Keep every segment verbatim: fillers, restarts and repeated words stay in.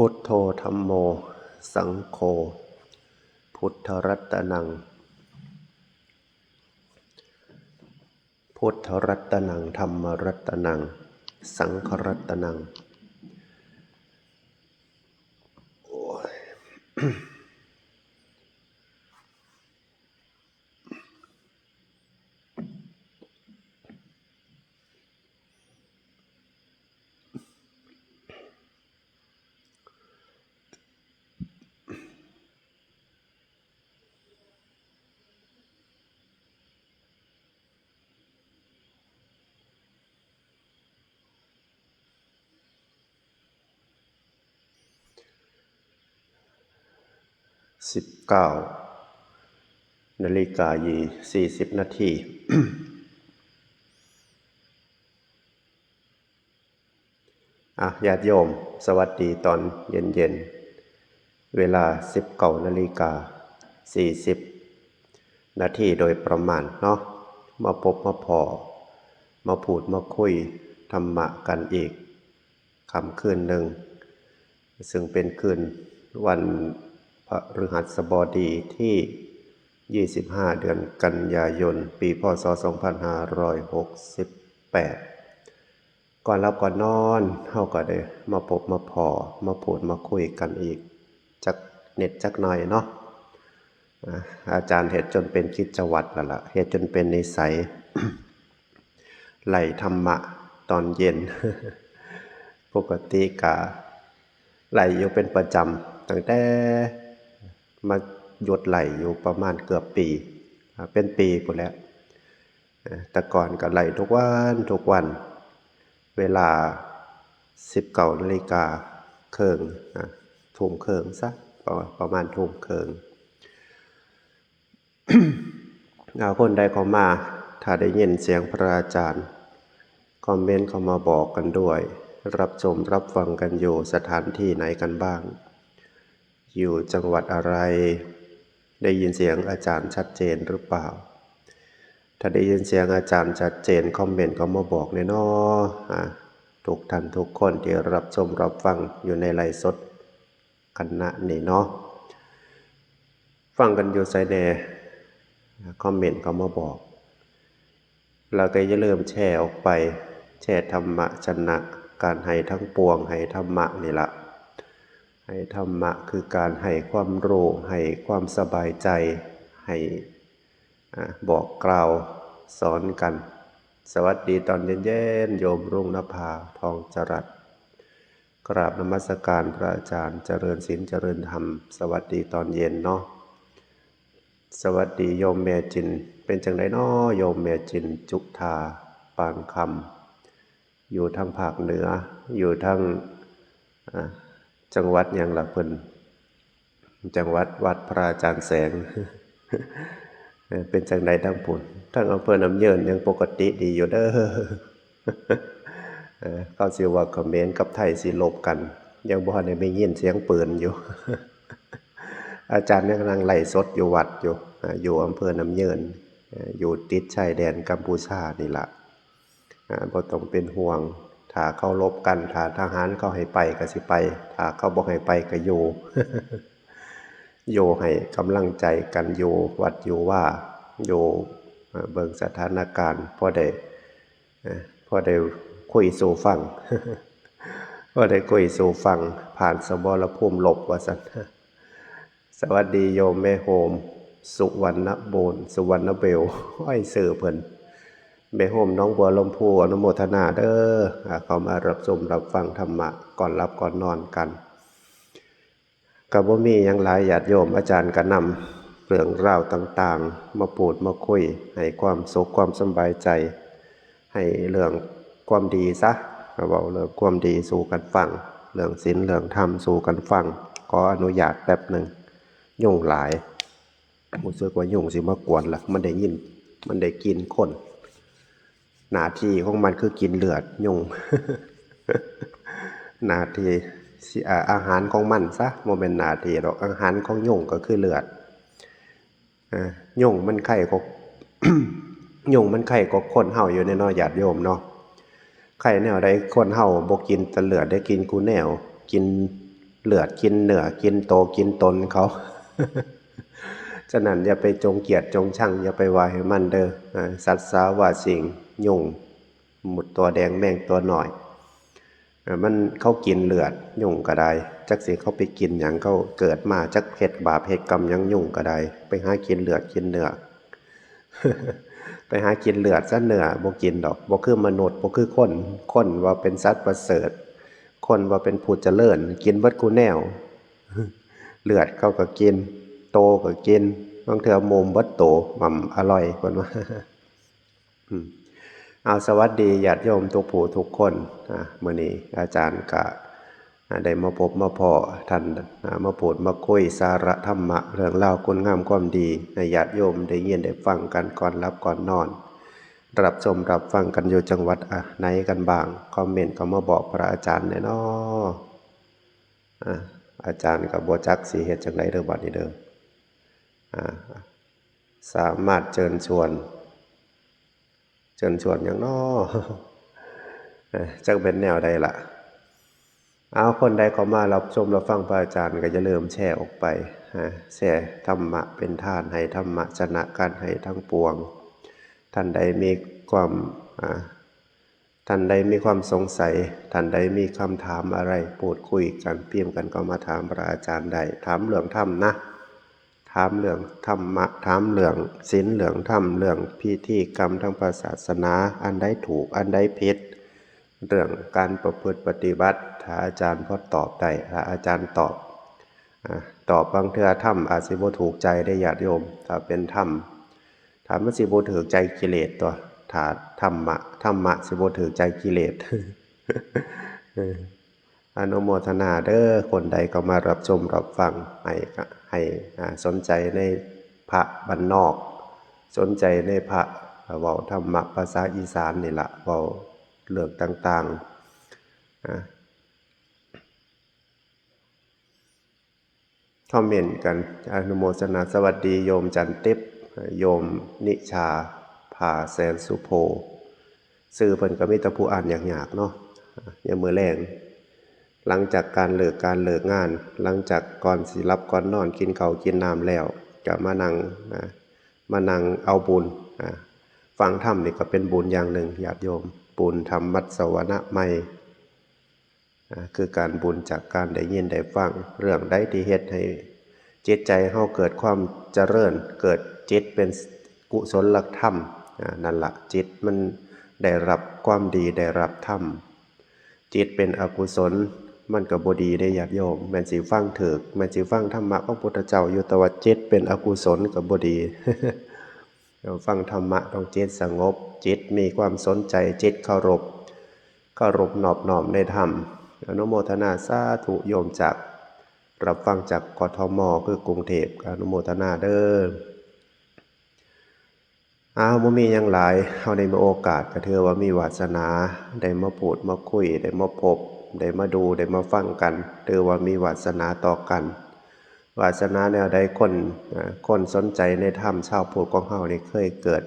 พุทโธ ธัมโม สังโฆ พุทธรัตนัง พุทธรัตนัง ธัมมรัตนัง สังฆรัตนัง โอ้ย สิบเก้า นาฬิกายี่ สี่สิบนาที อ่ะ ญาติโยม สวัสดีตอนเย็นๆ เวลา สิบเก้านาฬิกา สี่สิบนาทีโดยประมาณเนาะ มาพบมาพ้อ มาพูดมาคุยธรรมะกันอีก ค่ำคืนหนึ่ง ซึ่งเป็นคืนวันพฤหัสบดีที่ ยี่สิบห้า เดือนกันยายน ปี พ.ศ. สองพันห้าร้อยหกสิบแปด ก่อนหลับก่อนนอน เฮาก็ได้มาพบมาพ้อ มาพูดมาคุยกันอีก จักนิดจักหน่อยเนาะ อ่ะ อาจารย์เฮ็ดจนเป็นกิจวัตรแล้วล่ะ เฮ็ดจนเป็นนิสัย ไลฟ์ธรรมะตอนเย็น ปกติกะไลฟ์อยู่เป็นประจำ ตั้งแต่มาหยุดไลฟ์อยู่ประมาณเกือบปี อ่ะ เป็นปีพู้นแหละ อ่ะ แต่ก่อนก็ไลฟ์ทุกวัน ทุกวัน เวลา สิบเก้านาฬิกาครึ่ง อ่ะ ทุ่มครึ่งซะ ประ ประมาณทุ่มครึ่ง เอา คนใดเข้ามา ถ้าได้ยินเสียงพระอาจารย์ คอมเมนต์เข้ามาบอกกันด้วย รับชมรับฟังกันอยู่สถานที่ไหนกันบ้าง อยู่จังหวัดอะไร ได้ยินเสียงอาจารย์ชัดเจนหรือเปล่า ถ้าได้ยินเสียงอาจารย์ชัดเจน คอมเมนต์เข้ามาบอกแหน่เนาะ อ่ะ ทุกท่านทุกคนที่รับชมรับฟังอยู่ในไลฟ์สด ขณะนี้เนาะ ฟังกันอยู่ไสแหน่ คอมเมนต์เข้ามาบอก แล้วก็อย่าลืมแชร์ออกไป แชร์ธรรมะชนะการให้ทั้งปวง ให้ธรรมะนี่ละ ให้ธรรมะคือการให้ความรู้ ให้ความสบายใจ ให้ อ่ะ บอกกล่าวสอนกัน สวัสดีตอนเย็นๆ โยมรุ่งนภา ทองจรัส กราบนมัสการพระอาจารย์ เจริญศีลเจริญธรรม สวัสดีตอนเย็นเนาะ สวัสดีโยมแม่จิน เป็นจังไดน้อ โยมแม่จิน จุฑา ปานคำ อยู่ทางภาคเหนือ อยู่ทาง อ่า จังหวัดหยังล่ะเพิ่น จังหวัดวัดพระอาจารย์แสง เอ่อ เป็นจังไดทางพุ้น ทางอำเภอน้ำเยินยังปกติดีอยู่เด้อ เอ่อ เขาสิว่าเขมรกับไทยสิรบกัน ยังบ่ทันได้มียินเสียงปืนอยู่ อาจารย์ยังกำลังไลฟ์สดอยู่วัดอยู่ อ่า อยู่อำเภอน้ำเยิน อ่า อยู่ติดชายแดนกัมพูชานี่ล่ะ อ่า บ่ต้องเป็นห่วง ถ้าเขารบกัน ถ้าทหารเขาให้ไปก็สิไป ถ้าเขาบ่ให้ไปก็อยู่ อยู่ให้กำลังใจกัน อยู่วัดอยู่ว่า อยู่ อ่า เบิ่งสถานการณ์ พอได้ อ่า พอได้คุยสู่ฟัง พอได้คุยสู่ฟัง ผ่านสมรภูมิรบว่าซั่น สวัสดีโยมแม่โฮม สุวรรณบูรณ์ สุวรรณเบล อ้อย ชื่อเพิ่น แม่โฮมหนองบัวลำพู อนุโมทนาเด้อ อ่า เข้ามารับชมรับฟังธรรมะก่อนหลับก่อนนอนกัน ก็บ่มีหยังหลาย ญาติโยม อาจารย์ก็นำเรื่องราวต่างๆ มาพูดมาคุย ให้ความสุขความสำบายใจ ให้เรื่องความดีซะ เว้าเรื่องความดีสู่กันฟัง เรื่องศีลเรื่องธรรมสู่กันฟัง ขออนุญาตแป๊บหนึ่ง ยุงหลาย รู้สึกว่ายุงสิมากวนละ มันได้ยิน มันได้กลิ่นคน หน้าที่ของมันคือกินเลือดยุง หน้าที่สิ อ่า อาหารของมันซะ บ่แม่นหน้าที่ดอก อาหารของยุงก็คือเลือด อ่า ยุงมันไข้กว่า ยุงมันไข้กว่าคนเฮาอยู่แน่เนาะ ญาติโยมเนาะ ไข้แนวใด คนเฮาบ่กินแต่เลือด ได้กินคู่แนว กิน เลือดกินเนื้อ กินโตกินตนเขา ฉะนั้นอย่าไปจงเกลียดจงชัง อย่าไปว่าให้มันเด้อ อ่า สัตว์สาว่าสิ่ง ยุง มดตัวแดงแมงตัวน้อย เออ มัน เขากินเลือดยุงก็ได้ จักสิเขาไปกินหยัง เขาเกิดมาจักเฮ็ดบาปเฮ็ดกรรมหยัง ยุงก็ได้ ไปหากินเลือดกินเนื้อ ไปหากินเลือดซะ เนื้อบ่กินดอก บ่คือมนุษย์ บ่คือคน คนว่าเป็นสัตว์ประเสริฐ คนว่าเป็นผู้เจริญ กินเบิดคู่แนว เลือดเขาก็กิน โตก็กิน บางเทื่อหมู่เบิดโต หม่ำอร่อย เพิ่นว่า อืม เอา สวัสดีญาติโยมทุกผู้ทุกคน อ่า มื้อนี้อาจารย์ก็ อ่า ได้มาพบมาพ้อท่าน อ่า มาพูดมาคุยสาระธรรมะ เรื่องราวคุณงามความดี ให้ญาติโยมได้ยินได้ฟังกันก่อนหลับก่อนนอน รับชมรับฟังกันอยู่จังหวัด อ่ะ ไหนกันบ้าง คอมเมนต์เข้ามาบอกพระอาจารย์แหน่น้อ อ่ะ อาจารย์ก็บ่จักสิเฮ็ดจั่งใดเด้อบัดนี้เด้อ อ่า สามารถเชิญชวน เชิญชวนหยังน้อ เอ้อ จักเป็นแนวใดล่ะ เอา คนใดเข้ามารับชมรับฟังพระอาจารย์ก็อย่าลืมแชร์ออกไป อ่า แชร์ธรรมะเป็นทาน ให้ธรรมะชนะการให้ทั้งปวง ท่านใดมีความ อ่า ท่านใดมีความสงสัย ท่านใดมีคำถามอะไร พูดคุยกัน พิมพ์กันเข้ามาถามพระอาจารย์ได้ ถามเรื่องธรรมนะ ถามเรื่องธรรมะ ถามเรื่องศีล เรื่องธรรม เรื่องพิธีกรรมทางพระศาสนา อันใดถูก อันใดผิด เรื่องการประพฤติปฏิบัติ ถ้าอาจารย์พอตอบได้ ถ้าอาจารย์ตอบ อ่า ตอบบางเทื่อธรรมอาจสิบ่ถูกใจเด้อญาติโยม ถ้าเป็นธรรม ถ้ามันสิบ่ถูกใจกิเลสตั๊ว ถ้าธรรมะ ธรรมะสิบ่ถูกใจกิเลส เออ อนุโมทนาเด้อ คนใดเข้ามารับชมรับฟัง ให้ก็ ให้ อ่า สนใจในพระบ้านนอก สนใจในพระ อ่า เว้าธรรมะภาษาอีสานนี่ล่ะ เว้าเรื่องต่างๆ อ่า คอมเมนต์กัน อนุโมทนา สวัสดีโยมจันติ๊บ โยมนิชา ภาแสนสุโพ ชื่อเพิ่นก็มีแต่ผู้อ่านยากๆ เนาะ ยามมื้อแลง หลังจากการเลิกการเลิกงาน หลังจากก่อนสิหลับก่อนนอน กินข้าวกินน้ำแล้ว ก็มานั่ง อ่า มานั่งเอาบุญ อ่า ฟังธรรมนี่ก็เป็นบุญอย่างหนึ่ง ญาติโยม บุญธรรมมัสสวนะใหม่ อ่า คือการบุญจากการได้ยินได้ฟัง เรื่องใดที่เฮ็ดให้จิตใจเฮาเกิดความเจริญ เกิดจิตเป็นกุศลธรรม อ่า นั่นละ จิตมันได้รับความดี ได้รับธรรม จิตเป็นอกุศล มันก็บ่ดีเด้ญาติโยม แม่นสิฟังถูก แม่นสิฟังธรรมะของพุทธเจ้าอยู่ แต่ว่าจิตเป็นอกุศลก็บ่ดี ฟังธรรมะต้องจิตสงบ จิตมีความสนใจ จิตเคารพ เคารพนอบน้อมในธรรม อนุโมทนาสาธุโยมจาก รับฟังจาก กทม คือกรุงเทพฯ อนุโมทนาเด้อ อ้าว บ่มีหยังหลาย เฮาได้มีโอกาสก็ถือว่ามีวาสนา ได้มาพูดมาคุย ได้มาพบ ได้มาดู ได้มาฟังกัน ถือว่ามีวาสนาต่อกัน วาสนาแนวใด คน อ่า คนสนใจในธรรม ชาวพุทธของเฮานี่เคยเกิด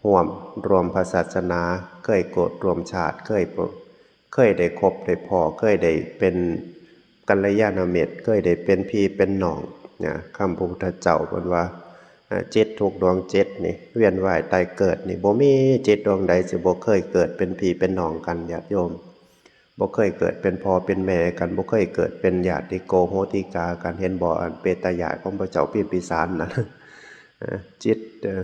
ร่วม ร่วมพระศาสนา เคยเกิดร่วมชาติ เคย เคยได้คบได้พ้อ เคยได้เป็นกัลยาณมิตร เคยได้เป็นพี่เป็นน้องนะ คำพระพุทธเจ้าเพิ่นว่า เอ่อ จิตทุกดวงจิตนี่ เวียนว่ายตายเกิดนี่ บ่มีจิตดวงใดสิบ่เคยเกิดเป็นพี่เป็นน้องกัน ญาติโยม บ่เคยเกิดเป็นพ่อเป็นแม่กัน บ่เคยเกิดเป็นญาติโกโหติกากัน เห็นบ่ อันเปตญาติของพระเจ้าพิมพิสารนั่น เอ่อ จิต เอ่อ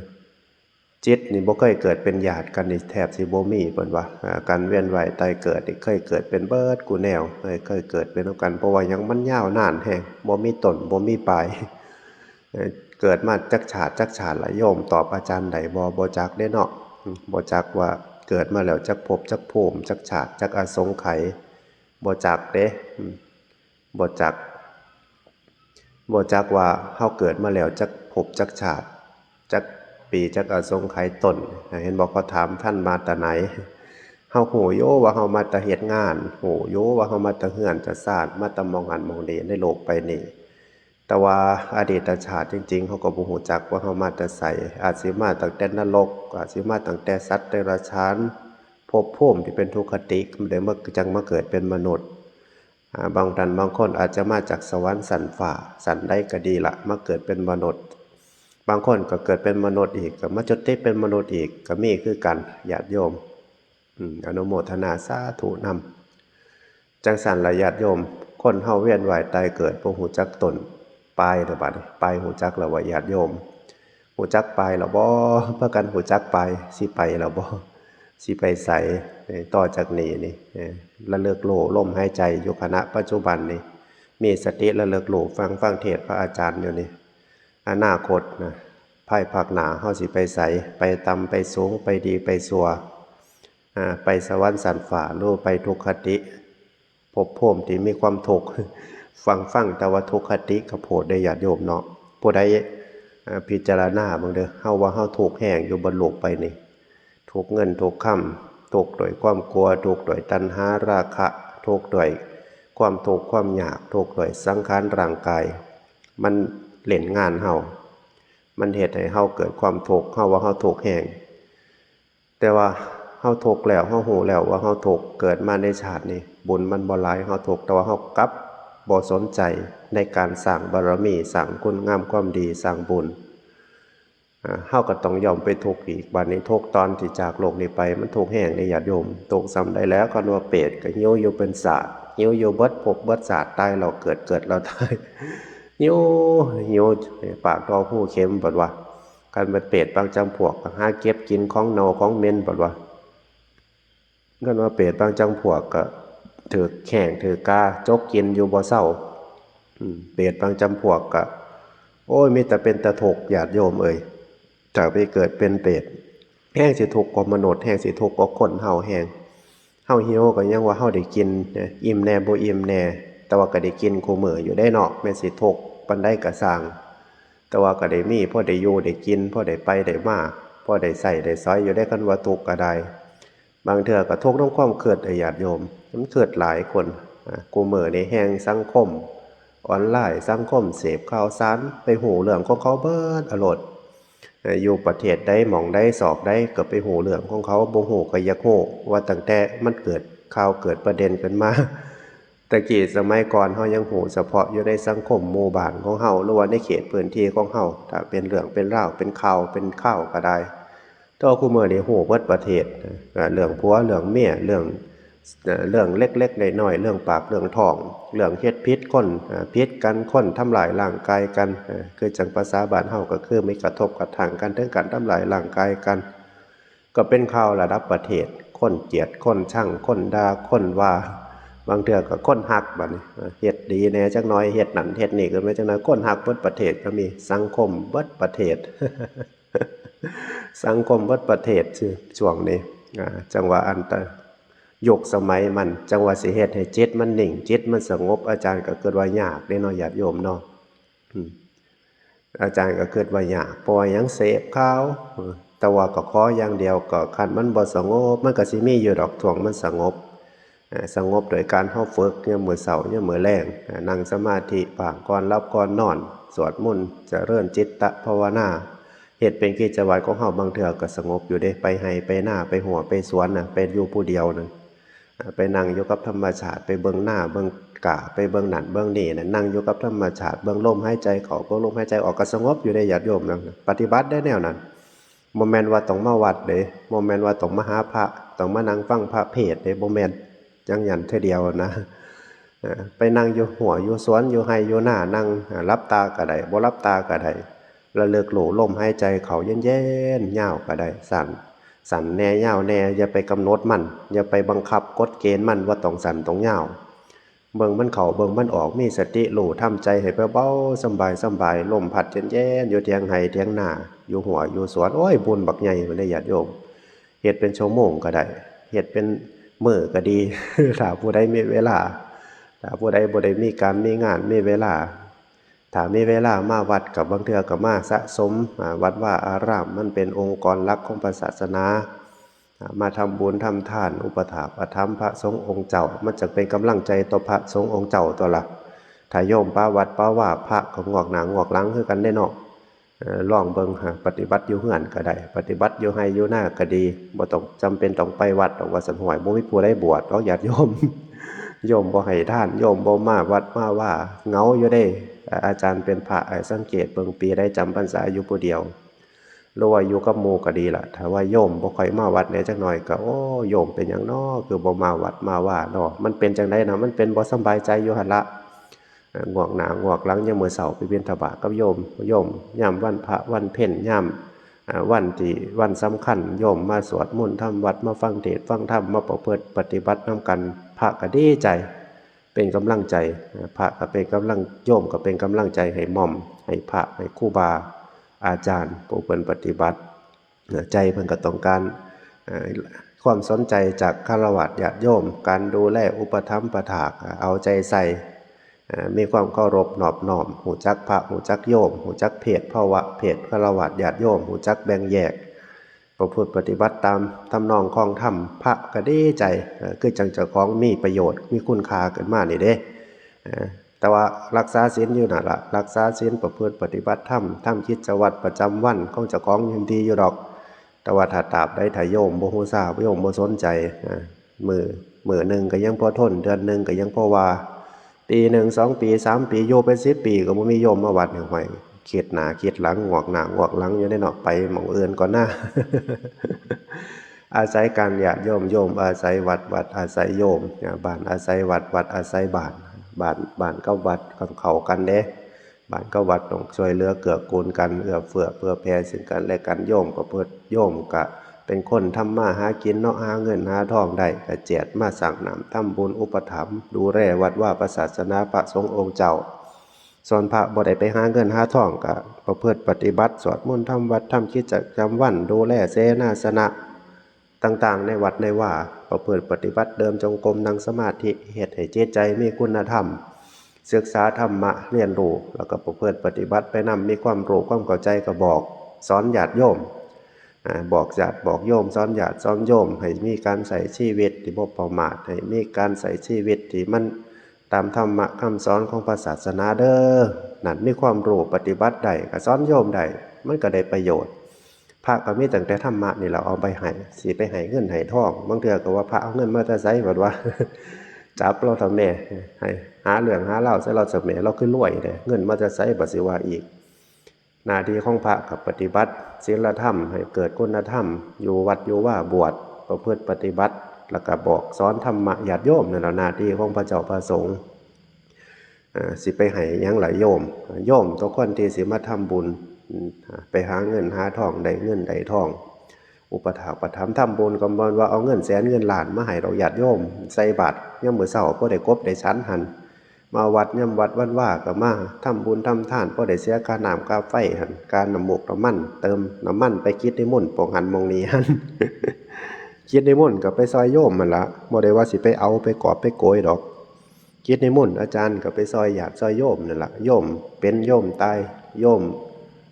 จิตนี่บ่เคยเกิดเป็นญาติกันนี่แทบสิบ่มี เพิ่นว่า อ่า การเวียนว่ายตายเกิดนี่เคยเกิดเป็นเบิดกู้แนว เคย เคยเกิดเป็นนำกัน เพราะว่าหยัง มันยาวนานแฮง บ่มีต้น บ่มีปลาย เอ่อ เกิดมาจักชาติ จักชาติละ โยมตอบอาจารย์ได้บ่ บ่จักเด้เนาะ อืม บ่จักว่าเกิดมาแล้วจักภพ จักภูมิ จักชาติ จักอสงไขย บ่จักเด้ อืม บ่จัก บ่จักว่าเฮาเกิดมาแล้วจักภพจักชาติ จักปีจักอสงไขยต้น เห็นบ่ เขาถาม ท่านมาแต่ไหน เฮาฮู้อยู่ว่าเฮามาแต่เฮ็ดงาน ฮู้อยู่ว่าเฮามาแต่เฮือนแต่ซาน มาแต่หม่องหั้นหม่องนี้ ในโลกใบนี้ แต่ว่าอดีตชาติจริงๆ เฮาก็บ่ฮู้จักว่าเฮามาแต่ไส อาจสิมาตั้งแต่นรก อาจสิมาตั้งแต่สัตว์เดรัจฉาน ภพภูมิที่เป็นทุกขติ ได้มา จั่งมาเกิดเป็นมนุษย์ อ่า บางท่านบางคนอาจจะมาจากสวรรค์ชั้นฟ้า ชั้นใดก็ดีละ มาเกิดเป็นมนุษย์ บางคนก็เกิดเป็นมนุษย์อีก ก็มาจุติเป็นมนุษย์อีก ก็มีคือกัน ญาติโยม อืม อนุโมทนาสาธุนำ จั่งซั้นล่ะญาติโยม คนเฮาเวียนว่ายตายเกิด บ่ฮู้จักต้นปลายเด้อบัดนี้ ปลายฮู้จักแล้วบ่ญาติโยม ฮู้จักปลายแล้วบ่ พากันฮู้จักปลาย สิไปแล้วบ่ สิไปไส เอ่อ ต่อจากนี้นี่ เอ่อ ระลึกรู้ลมหายใจอยู่ขณะปัจจุบันนี่ มีสติระลึกรู้ ฟัง ฟังเทศน์พระอาจารย์อยู่นี่ อนาคตนะ ภายภาคหน้าเฮาสิไปไส ไปต่ำไปสูง ไปดีไปชั่ว อ่า ไปสวรรค์ชั้นฟ้า หรือไปทุกขติ ภพภูมิที่มีความทุกข์ ฟัง ฟังแต่ว่าทุกขติก็โพดเด้อญาติโยมเนาะ ผู้ใด อ่า พิจารณาเบิ่งเด้อ เฮาว่าเฮาทุกข์แฮงอยู่บนโลกใบนี้ ทุกข์เงินทุกข์คำ ทุกข์ด้วยความกลัว ทุกข์ด้วยตัณหาราคะ ทุกข์ด้วยความทุกข์ความยาก ทุกข์ด้วยสังขารร่างกาย มันเล่นงานเฮา มันเฮ็ดให้เฮาเกิดความทุกข์ เฮาว่าเฮาทุกข์แฮง แต่ว่าเฮาทุกข์แล้ว เฮาฮู้แล้วว่าเฮาทุกข์ เกิดมาในชาตินี้ บุญมันบ่หลาย เฮาทุกข์ แต่ว่าเฮากลับบ่สนใจในการสร้างบารมี สร้างคุณงามความดี สร้างบุญ อ่า เฮาก็ต้องย่อมไปทุกข์อีก บัดนี้ทุกข์ตอนที่จากโลกนี้ไป มันทุกข์แฮงเด้ญาติโยม ทุกข์ส่ำใดแล้ว คันว่าเปรตก็หิวอยู่เป็นชาติ หิวอยู่เบิดภพเบิดชาติ ตายแล้วเกิด เกิดแล้วตาย หิว หิวปากท่อรูเข็ม บัดว่า คันเป็นเปรตบางจำพวกก็หาเก็บกินของเน่าของเหม็น บัดว่า คันว่าเปรตบางจำพวกก็ถืกแข้งถืกกาจกกินอยู่บ่เซา อืม เปรตบางจำพวกก็ โอ้ย มีแต่เป็นตาทุกข์ญาติโยมเอ้ย ถ้าไปเกิดเป็นเปรต แฮงสิทุกข์กว่ามนุษย์ แฮงสิทุกข์กว่าคนเฮาแฮง เฮาหิวก็ยังว่าเฮาได้กินนะ อิ่มแน่บ่อิ่มแน่ แต่ว่าก็ได้กินคู่มื้ออยู่เด้เนาะ แม่นสิทุกข์ปานใดก็ซ่าง แต่ว่าก็ได้มี พอได้อยู่ได้กิน พอได้ไปได้มา พอได้ใช้ได้สอยอยู่เด้ คันว่าทุกข์ก็ได้ บางเทื่อก็ทุกข์นำความคิดเด้อญาติโยม มันคิดหลายคน อ่า คู่มื้อนี้แฮ่งสังคมออนไลน์ สังคมเสพข่าวสาร ไปฮู้เรื่องของเขาเบิดอะโลด เอ่อ อยู่ประเทศใดหม่องใดซอกใดก็ไปฮู้เรื่องของเขา บ่ฮู้ก็อยากฮู้ ว่าตั้งแต่มันเกิดข่าวเกิดประเด็นขึ้นมา แต่กี้สมัยก่อนเฮายังฮู้เฉพาะอยู่ในสังคมหมู่บ้านของเฮา หรือว่าในเขตพื้นที่ของเฮา ถ้าเป็นเรื่องเป็นราว เป็นข่าวเป็นคราวก็ได้ แต่ว่าคู่มื้อนี้ฮู้เบิดประเทศ เอ่อ เรื่องผัวเรื่องเมีย เรื่อง เอ่อ เรื่องเล็กๆน้อยๆ เรื่องปากเรื่องท้อง เรื่องเฮ็ดผิดคน เอ่อ ผิดกัน คนทำร้ายร่างกายกัน เอ่อ คือจั่งภาษาบ้านเฮาก็คือมีกระทบกระทั่งกัน ถึงการทำร้ายร่างกายกัน ก็เป็นข่าวระดับประเทศ คนเกลียด คนชัง คนด่า คนว่า บางเทื่อก็คนฮักบัดนี้ เฮ็ดดีแหน่จักหน่อย เฮ็ดนั่นเฮ็ดนี่ขึ้นมาจักหน่อย คนฮักเบิดประเทศก็มี สังคมเบิดประเทศ สังคมเบิดประเทศ ช่วงนี้ อ่า จั่งว่าอันตะ ยุคสมัยมัน จั่งว่าสิเฮ็ดให้จิตมันนิ่ง จิตมันสงบ อาจารย์ก็คิดว่ายากเด้เนาะ ญาติโยมเนาะ อืม อาจารย์ก็คิดว่ายาก เพราะว่ายังเสพข่าว เออ แต่ว่าก็ขออย่างเดียว ก็คันมันบ่สงบ มันก็สิมีอยู่ดอกช่วงมันสงบ เอ่อ สงบโดยการเฮาฝึกยามมื้อเช้ายามมื้อแลง เอ่อ นั่งสมาธิบ้างก่อนหลับก่อนนอน สวดมนต์ เจริญจิตตภาวนา เฮ็ดเป็นกิจวัตรของเฮา บางเทื่อก็สงบอยู่เด้ ไปไฮ่ไปนา ไปฮวดไปสวนน่ะ ไปอยู่ผู้เดียวน่ะ ไปนั่งอยู่กับธรรมชาติ ไปเบิ่งนาเบิ่งกล้า ไปเบิ่งนั่นเบิ่งนี่น่ะ นั่งอยู่กับธรรมชาติ เบิ่งลมหายใจเข้า เบิ่งลมหายใจออก ก็สงบอยู่เด้ญาติโยมนะ ปฏิบัติได้แนวนั้น บ่แม่นว่าต้องมาวัดเด้ บ่แม่นว่าต้องมาหาพระ ต้องมานั่งฟังพระเทศน์เด้ บ่แม่น จั่งซั้นเทื่อเดียวนะ เอ่อ ไปนั่งอยู่ฮวดอยู่สวน อยู่ไฮ่อยู่นา นั่ง อ่า หลับตาก็ได้ บ่หลับตาก็ได้ ระลึกรู้ลมหายใจเข้าเย็นๆ ยาวก็ได้ สั้น สั้นแหน่ ยาวแหน่ อย่าไปกำหนดมัน อย่าไปบังคับกฎเกณฑ์มันว่าต้องสั้นต้องยาว เบิ่งมันเข้า เบิ่งมันออก มีสติรู้ ทำใจให้เบาๆ สำบายๆ ลมพัดเย็นๆ อยู่เถียงไฮ่เถียงนา อยู่ฮวดอยู่สวน โอ้ย บุญบักใหญ่พุ้นเด้ญาติโยม เฮ็ดเป็นชั่วโมงก็ได้ เฮ็ดเป็นมื้อก็ดี ถ้าผู้ใดมีเวลา ถ้าผู้ใดบ่ได้มีการมีงาน มีเวลา ถ้ามีเวลามาวัด ก็บางเทื่อก็มาสะสม อ่า วัดวาอาราม มันเป็นองค์กรหลักของพระศาสนา อ่า มาทำบุญทำทาน อุปถากอุปถัมภ์พระสงฆ์องค์เจ้า มันจั่งเป็นกำลังใจต่อพระสงฆ์องค์เจ้าตั๊วล่ะ ถ้าโยมปะวัดปะวา พระก็งอกหน้างอกหลังคือกันเด้เนาะ เอ เอ่อลองเบิ่งหาปฏิบัติอยู่เฮือนก็ได้ ปฏิบัติอยู่ไร่อยู่นาก็ดี บ่ต้องจำเป็นต้องไปวัดดอก ว่าซั่น ห้วย บ่มีผู้ใดบวชดอก ญาติโยม โยมบ่ให้ทาน โยมบ่มาวัดมาวา เหงาอยู่เด้ อาจารย์เป็นพระ ให้สังเกตเบิ่ง ปีใดจำพรรษาอยู่ผู้เดียว หรือว่าอยู่กับหมู่ก็ดีล่ะ ถ้าว่าโยมบ่ค่อยมาวัดแหน่จักหน่อยก็ โอ้ โยมเป็นหยังน้อ คือบ่มาวัดมาวาน้อ มันเป็นจั่งใดนะ มันเป็นบ่สำบายใจอยู่หั่นละ เอ่อ งวกหน้างวกหลัง ยามมื้อเช้าไปบิณฑบาตกับโยม โยม ยามวันพระวันเพ็ญ ยาม อ่า วันที่ วันสำคัญ โยมมาสวดมนต์ทำวัด มาฟังเทศน์ฟังธรรม มาประพฤติปฏิบัตินำกัน พระก็ดีใจ เป็นกำลังใจ อ่า พระก็เป็นกำลัง โยมก็เป็นกำลังใจให้หม่อม ให้พระ ให้ครูบาอาจารย์ ผู้เพิ่นปฏิบัติ อ่า ใจเพิ่นก็ต้องการ อ่า ความสนใจจากฆราวาสญาติโยม การดูแลอุปถัมภ์ประถาก อ่า เอาใจใส่ อ่า มีความเคารพนอบน้อม ฮู้จักพระ ฮู้จักโยม ฮู้จักเพศภาวะ เพศฆราวาสญาติโยม ฮู้จักแบ่งแยก ประพฤติปฏิบัติตามทำนองคลองธรรม พระก็ดีใจ เอ่อ คือจั่งเจ้าของมีประโยชน์ มีคุณค่าขึ้นมานี่เด้ เอ่อ แต่ว่ารักษาศีลอยู่นั่นล่ะ รักษาศีล ประพฤติปฏิบัติธรรม ทำกิจวัตรประจำวันของเจ้าของอยู่ดีอยู่ดอก แต่ว่าถ้าตราบใดถ้าโยมบ่ฮู้ซา โยมบ่สนใจ เอ่อ มื้อ มื้อหนึ่งก็ยังพอทน เดือนหนึ่งก็ยังพอว่า ปีหนึ่ง สองปี สามปี อยู่เป็นสิบปีก็บ่มีโยมมาวัดนี่ ห้วย คิดหน้าคิดหลัง งวกหน้างวกหลังอยู่เด้เนาะ ไปหม่องอื่นก่อนนะ อาศัยกันญาติโยม โยมอาศัยวัด วัดอาศัยโยม อ่า บ้านอาศัยวัด วัดอาศัยบ้าน บ้าน บ้านกับวัดต้องเข้ากันเด้ บ้านกับวัดต้องช่วยเหลือเกื้อกูลกัน เอื้อเฟื้อเผื่อแผ่ซึ่งกันและกัน โยมก็เพิ่น โยมก็เป็นคนทำมาหากินเนาะ หาเงินหาทองได้ก็แจกมาสร้างน้ำทำบุญอุปถัมภ์ดูแลวัดวาพระศาสนาพระสงฆ์องค์เจ้า ส่วนพระบ่ได้ไปหาเงินหาทองก็ประพฤติปฏิบัติ สวดมนต์ทำวัด ทำกิจประจำวัน ดูแลเสนาสนะต่างๆ ในวัดในวา ประพฤติปฏิบัติ เดินจงกรม นั่งสมาธิ เฮ็ดให้จิตใจมีคุณธรรม ศึกษาธรรมะ เรียนรู้ แล้วก็ประพฤติปฏิบัติไปนำ มีความรู้ความเข้าใจก็บอก สอนญาติโยม อ่า บอกญาติบอกโยม สอนญาติสอนโยม ให้มีการใช้ชีวิตที่บ่ประมาท ให้มีการใช้ชีวิตที่มันตามธรรมะคำสอนของพระศาสนาเด้อ นั่น มีความรู้ปฏิบัติได้ ก็สอนโยมได้ มันก็ได้ประโยชน์ พระก็มีตั้งแต่ธรรมะนี่แหละเอาไปให้ สิไปให้เงินให้ทอง บางเทื่อก็ว่าพระเอาเงินมาแต่ไส บัดว่า จับลาวเฒ่าแม่ ให้หาเรื่องหาราวใส่ลาวเฒ่าแม่ ลาวคือรวยแท้ เงินมาแต่ไส บัดสิว่าอีก หน้าที่ของพระก็ปฏิบัติศีลธรรมให้เกิดคุณธรรม อยู่วัดอยู่วา บวช ประพฤติปฏิบัติ แล้วก็บอกสอนธรรมะญาติโยม นั่นแหละหน้าที่ของพระเจ้าพระสงฆ์ อ่า สิไปให้หยังล่ะโยม โยมตัวคนที่สิมาทำบุญ อืม ไปหาเงินหาทอง ได้เงินได้ทอง อุปถากอุปถัมภ์ทำบุญ ก็บ่แม่นว่าเอาเงินแสนเงินล้านมาให้ดอกญาติโยม ใส่บาตรยามมื้อเช้าพอได้กบได้ฉันหั่น มาวัดยามวัดวันวาก็มาทำบุญทำทาน พอได้เสียค่าน้ำค่าไฟหั่น ค่าน้ำมูกน้ำมัน เติมน้ำมันไปกิจนิมนต์หม่องหั้นหม่องนี้หั่น กิจนิมนต์ก็ไปซอยโยมหั่นละ บ่ได้ว่าสิไปเอาไปกอบไปโกยดอก กิจนิมนต์อาจารย์ก็ไปซอยญาติซอยโยมนั่นละ โยมเป็นโยมตาย โยม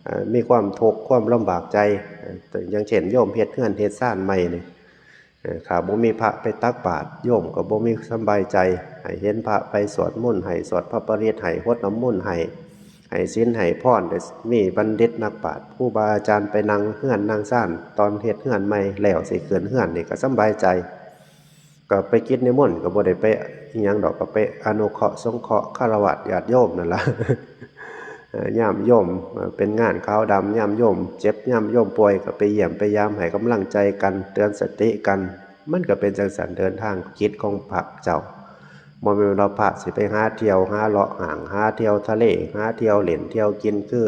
เอ่อ มีความทุกข์ความลำบากใจ เอ่อ อย่างเช่นโยมเฮ็ดเฮือนเฮ็ดซานใหม่นี่ เอ่อ ถ้าบ่มีพระไปตักบาตร โยมก็บ่มีสำบายใจ ให้เห็นพระไปสวดมนต์ให้ สวดพระปริตรให้ หดน้ำมนต์ให้ ให้ศีลให้พร ได้มีบัณฑิตนักปราชญ์ ครูบาอาจารย์ไปนั่งเฮือนนั่งซาน ตอนเฮ็ดเฮือนใหม่แล้วสิขึ้นเฮือนนี่ก็สำบายใจ ก็ไปกิจนิมนต์ก็บ่ได้ไปอิหยังดอก ก็ไปอนุเคราะห์สงเคราะห์ฆราวาสญาติโยมนั่นล่ะ เอ่อ ยามโยม เอ่อ เป็นงานขาวดำ ยามโยมเจ็บ ยามโยมป่วย ก็ไปเยี่ยมไปยาม ให้กำลังใจกัน เตือนสติกัน มันก็เป็นจั่งซั้น เดินทางกิจของพระเจ้า บ่แม่นว่าพระสิไปหาเที่ยว หาเลาะห้าง หาเที่ยวทะเล หาเที่ยวเล่นเที่ยวกิน คือ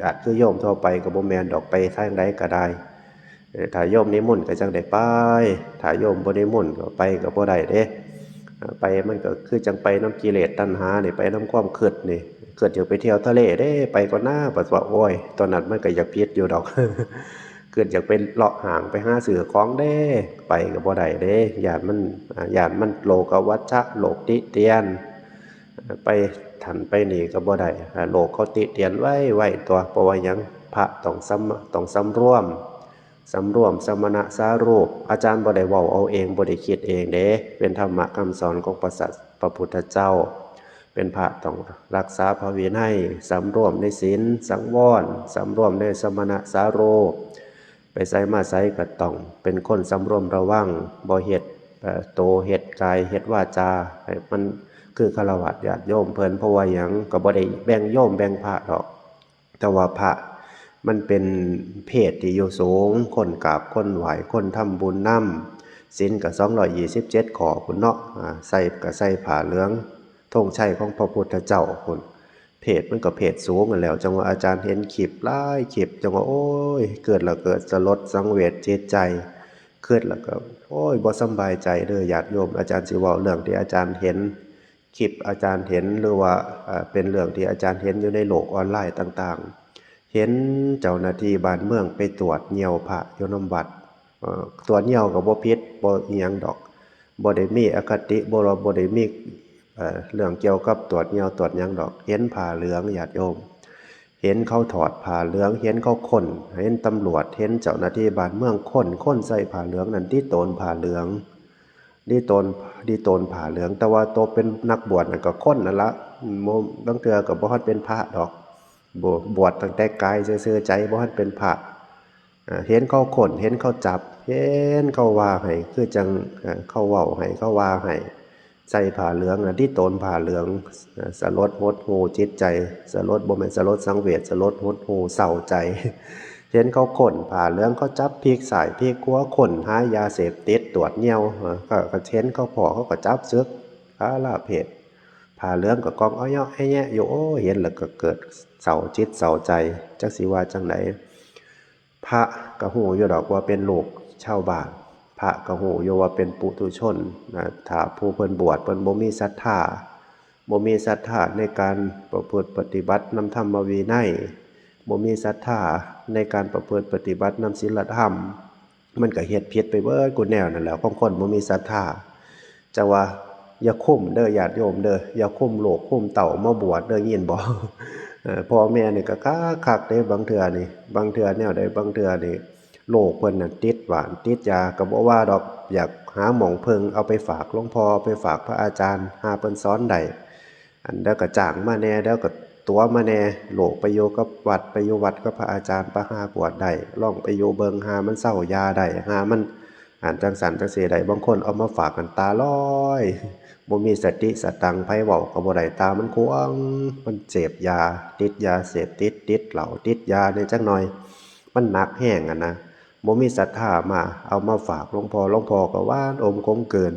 อาจคือโยมทั่วไปก็บ่แม่นดอก ไปทางใดก็ได้ เอ่อ ถ้าโยมนิมนต์ก็จั่งได้ไป ถ้าโยมบ่นิมนต์ก็ไปก็บ่ได้เด้ เอ่อ ไปมันก็คือจั่งไปนำกิเลสตัณหานี่ ไปนำความคิดนี่ คิดอยากไปเที่ยวทะเลเด้ ไปก่อนนะ บัดว่า โอ้ย ตอนนั้นมันก็อยากผิดอยู่ดอก คิดอยากไปเลาะห้าง ไปหาซื้อของเด้ ไปก็บ่ได้เด้ ย้านมัน อ่า ย้านมันโลกวัชชะ โลกติเตียน ไปทันไปนี่ก็บ่ได้ อ่า โลกเขาติเตียนไว้ไว้ตัว เพราะว่าหยัง พระต้องสำ ต้องสำรวม สำรวมสมณะสารูป อาจารย์บ่ได้เว้าเอาเอง บ่ได้คิดเองเด้ เป็นธรรมะคำสอนของพระสัส พระพุทธเจ้า ไป เป็นพระต้องรักษาพระวินัย สำรวมในศีล สังวร สำรวมในสมณสาโรค ไปไสมาไสก็ต้องเป็นคนสำรวมระวัง บ่เฮ็ด เอ่อ โต เฮ็ดกาย เฮ็ดวาจา ให้มันคือฆราวาสญาติโยมเพิ่น เพราะว่าหยัง ก็บ่ได้แบ่งโยมแบ่งพระดอก แต่ว่าพระมันเป็นเพศที่อยู่สูง คนกราบคนไหว้ คนทำบุญนำ ศีลก็สองร้อยยี่สิบเจ็ดข้อพุ้นเนาะ อ่า ใส่ก็ใส่ผ้าเหลือง ธงชัยของพระพุทธเจ้าพุ้น เพศมันก็เพศสูงนั่นแหล้ว จังว่าอาจารย์เห็นคลิปหลายคลิป จังว่า โอ้ย เกิดแล้วเกิดสลดสังเวชจิตใจ เกิดแล้วก็ โอ้ย บ่สำบายใจเด้อญาติโยม อาจารย์สิเว้าเรื่องที่อาจารย์เห็น คลิปอาจารย์เห็น หรือว่า เอ่อ เป็นเรื่องที่อาจารย์เห็นอยู่ในโลกออนไลน์ต่างๆ เห็นเจ้าหน้าที่บ้านเมืองไปตรวจเยี่ยวพระอยู่นำวัด เอ่อ ตรวจเยี่ยวก็บ่ผิด บ่อิหยังดอก บ่ได้มีอคติ บ่ บ่ได้มี เอ่อ เรื่องเกี่ยวกับตรวจเยี่ยวตรวจหยังดอก เห็นผ้าเหลืองญาติโยม เห็นเขาถอดผ้าเหลือง เห็นเขาค้น เห็นตำรวจ เห็นเจ้าหน้าที่บ้านเมืองค้น คนใส่ผ้าเหลืองนั่น ติโตนผ้าเหลือง ติโตน ติโตนผ้าเหลือง แต่ว่าโตเป็นนักบวชนั่นก็คนนั่นละ บ่ บางเทื่อก็บ่ฮอดเป็นพระดอก บวช บวชตั้งแต่กายซื่อๆ ใจบ่ทันเป็นพระ อ่า เห็นเขาค้น เห็นเขาจับ เห็นเขาว่าให้ คือจั่ง อ่า เขาเว้าให้ เขาว่าให้ ใส่ผ้าเหลืองน่ะ ติโตนผ้าเหลือง อ่า สลดหดหู่จิตใจ สลด บ่แม่นสลดสังเวช สลดหดหู่เศร้าใจ เห็นเขาค้นผ้าเหลือง เขาจับพลิกซ้ายพลิกขวา ค้นหายาเสพติด ตรวจเยี่ยว อ่า ก็ ก็เห็นเขาพ้อ เขาก็จับสึก อาละเพศ ผ้าเหลืองก็กองอ้อยเยาะแอ้แยะอยู่ โอ้ เห็นแล้วก็เกิดเศร้าจิตเศร้าใจ จักสิว่าจั่งใด พระก็ฮู้อยู่ดอกว่าเป็นลูกชาวบ้าน พระก็ฮู้อยู่ว่าเป็นปุถุชนนะ ถ้าผู้เพิ่นบวช เพิ่นบ่มีศรัทธา บ่มีศรัทธาในการประพฤติปฏิบัตินำธรรมวินัย บ่มีศรัทธาในการประพฤติปฏิบัตินำศีลธรรม มันก็เฮ็ดผิดไปเบิดกูแนวนั่นแหล้ว ของคนบ่มีศรัทธา จั่งว่าอย่าคุมเด้อญาติโยมเด้อ อย่าคุมลูกคุมเต้ามาบวชเด้อ ยินบ่ เอ่อ พ่อแม่นี่ก็คักๆ เด้ บางเทื่อนี่ บางเทื่อแนวใด บางเทื่อนี่ ลูกเพิ่นน่ะติดหวานติดยา ก็บ่ว่าดอก อยากหาหม่องเพิ่ง เอาไปฝากหลวงพ่อ เอาไปฝากพระอาจารย์ หาเพิ่นสอนได้ อันเดียวก็จ้างมาแหน่ เดียวก็ตั๋วมาแหน่ ลูกไปอยู่กับวัด ไปอยู่วัดกับพระอาจารย์ ไปหาบวชได้ ลองไปอยู่เบิ่ง หามันเซายาได้ หามัน อันจั่งซั้นจั่งซี้ได้ บางคนเอามาฝากกันตาลอย บ่มีสติสตังค์ ไผเว้าก็บ่ได้ ตามันขวาง มันเสพยา ติดยาเสพติด ติดเหล้า ติดยาแหน่จักหน่อย มันหนักแฮงหั้นนะ บ่มีศรัทธามา เอามาฝากหลวงพ่อ หลวงพ่อก็หว่านอมขมขื่น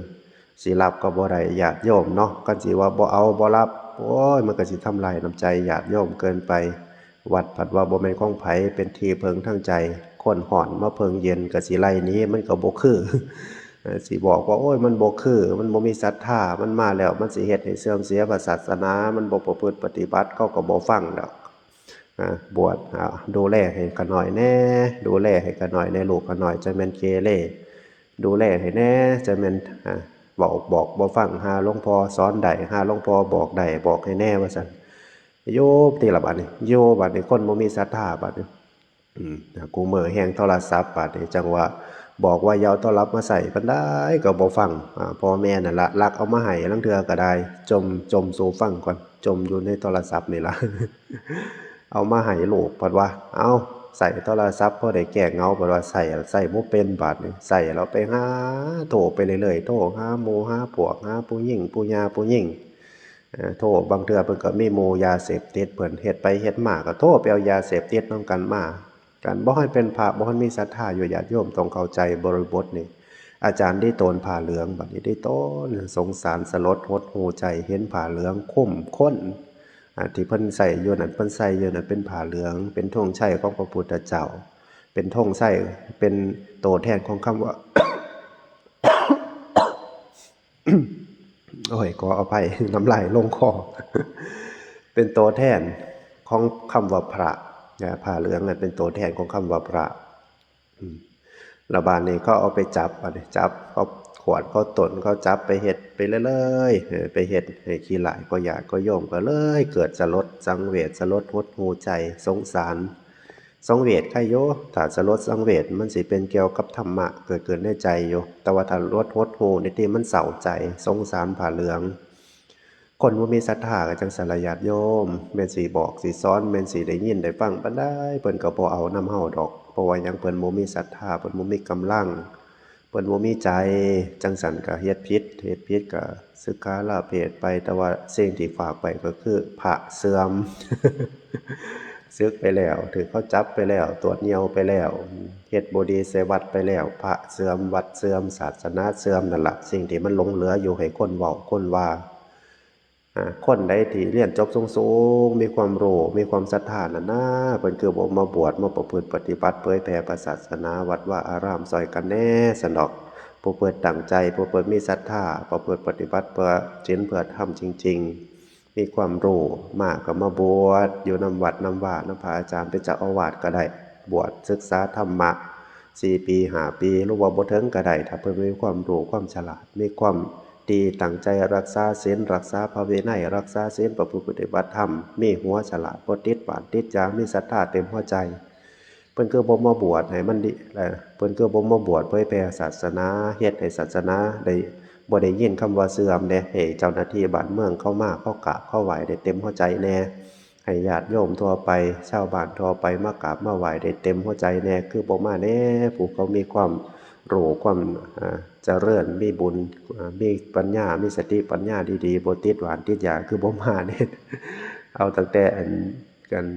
สิรับก็บ่ได้ ญาติโยมเนาะ คันสิว่าบ่เอาบ่รับ โอ้ย มันก็สิทำลายน้ำใจญาติโยมเกินไป วัดผัดว่าบ่แม่นของไผ เป็นที่เพิ่งทางใจ คนฮ้อนมาเพิ่งเย็นก็สิไล่หนี มันก็บ่คือ เอ่อ สิบอกว่า โอ้ย มันบ่คือ มันบ่มีศรัทธา มันมาแล้ว มันสิเฮ็ดให้เสื่อมเสียพระศาสนา มันบ่ประพฤติปฏิบัติ เขาก็บ่ฟังดอก อ่า บวช อ่า ดูแลให้ข้าน้อยแหน่ ดูแลให้ข้าน้อยแหน่ ลูกข้าน้อยจั่งแม่นเกเร ดูแลให้แหน่ จั่งแม่น อ่า เว้าบอกบ่ฟัง หาหลวงพ่อสอนได้ หาหลวงพ่อบอกได้ บอกให้แหน่ ว่าซั่น โยบติล่ะบัดนี้ โยบบัดนี้ คนบ่มีศรัทธาบัดนี้ อืม กูมื้อแฮ่งโทรศัพท์บัดนี้ จั่งว่าบอกว่าอย่าเอาโทรศัพท์มาใช้ปานใดก็บ่ฟัง อ่า พ่อแม่นั่นละลักเอามาให้ ลางเทื่อก็ได้ จ่ม จ่มสู่ฟังก่อน จ่มอยู่ในโทรศัพท์นี่ล่ะ เอามาให้ลูก พัดว่า เอ้า ใช้โทรศัพท์พอได้แก้เหงา พัดว่าใช้ ใช้บ่เป็นบาดนี้ ใช้แล้วไปหา โทรไปเรื่อยๆ โทรหาหมู่หาพวก หาผู้หญิง ผู้หญ้าผู้หญิง เอ่อ โทร บางเทื่อเพิ่นก็มีหมู่ยาเสพติด เพิ่นเฮ็ดไปเฮ็ดมาก็โทรไปเอายาเสพติดนำกันมา การบ่ให้เป็นพระ บ่ให้มีศรัทธาอยู่ ญาติโยมต้องเข้าใจบริบทนี่ อาจารย์ได้โตนผ้าเหลือง บัดนี้ได้โตนสงสารสลดหดหู่ใจ เห็นผ้าเหลืองคลุมคน อ่า ที่เพิ่นใส่อยู่นั่น เพิ่นใส่อยู่นั่นเป็นผ้าเหลือง เป็นธงชัยของพระพุทธเจ้า เป็นธงชัย เป็นตัวแทนของคำว่า โอ้ย ขออภัย น้ำลายลงคอ เป็นตัวแทนของคำว่าพระ อ่า ผ้าเหลืองนั่นเป็นตัวแทนของคำว่าพระ อืม แล้วบาดนี้เขาเอาไปจับ บาดนี้จับ เขาขวน เขาตน เขาจับไปเฮ็ดไปเรื่อยๆ เออ ไปเฮ็ดให้ขี้หลายก็ญาติก็โยม ก็เลยเกิดสลดสังเวช สลดหดหู่ใจ สงสาร สังเวชไคโย ถ้าสลดสังเวชมันสิเป็นเกี่ยวกับธรรมะเกิดขึ้นในใจอยู่ แต่ว่าถ้าลดหดหู่นี่ติมันเศร้าใจ สงสารผ้าเหลือง คนบ่มีศรัทธาก็จั่งซั้นล่ะญาติโยม แม่นสิบอกสิสอน แม่นสิได้ยินได้ฟังปานใด เพิ่นก็บ่เอานำเฮาดอก เพราะว่าหยัง เพิ่นบ่มีศรัทธา เพิ่นบ่มีกำลัง เพิ่นบ่มีใจ จั่งซั้นก็เฮ็ดผิด เฮ็ดผิดก็สึกขาลาเพศไป แต่ว่าสิ่งที่ฝากไปก็คือพระเสื่อม สึกไปแล้ว ถูกเขาจับไปแล้ว ตรวจเยี่ยวไปแล้ว เฮ็ดบ่ดีใส่วัดไปแล้ว พระเสื่อม วัดเสื่อม ศาสนาเสื่อม นั่นล่ะ สิ่งที่มันหลงเหลืออยู่ให้คนเว้า คนว่า อ่า คนใดที่เรียนจบสูงๆ มีความรู้ มีความศรัทธานั่นนะ เพิ่นคือบ่มาบวช มาประพฤติปฏิบัติ เผยแผ่พระศาสนา วัดวาอารามซ่อยกันแหน่ซั้นดอก ผู้เพิ่นตั้งใจ ผู้เพิ่นมีศรัทธา ผู้เพิ่นปฏิบัติเพื่อศีลเพื่อธรรมจริงๆ มีความรู้ มาก็มาบวช อยู่นำวัดนำวานำพระอาจารย์ เป็นเจ้าอาวาสก็ได้ บวชศึกษาธรรมะ สี่ปี ห้าปี หรือว่าบ่ถึงก็ได้ ถ้าเพิ่นมีความรู้ ความฉลาด มีความดี ตั้งใจรักษาศีล รักษาพระวินัย รักษาศีล ประพฤติปฏิบัติธรรม มีหัวฉลาด บ่ติดหวานติดยา มีศรัทธาเต็มหัวใจ เพิ่นคือบ่มาบวชให้มันดี เอ่อ เพิ่นคือบ่มาบวชเผยแผ่ศาสนา เฮ็ดให้ศาสนาได้ บ่ได้ยินคำว่าเสื่อมแหน่ ให้เจ้าหน้าที่บ้านเมืองเขามา เขากราบเขาไหว้ได้เต็มหัวใจแหน่ ให้ญาติโยมทั่วไป ชาวบ้านทั่วไปมากราบมาไหว้ได้เต็มหัวใจแหน่ คือบ่มาแหน่ ผู้เขามีความรู้ ความ อ่า เจริญ มีบุญ อ่า มีปัญญา มีสติปัญญาดีๆ บ่ติดหวานติดยา คือบ่มาแหน่ เอาตั้งแต่อัน อัน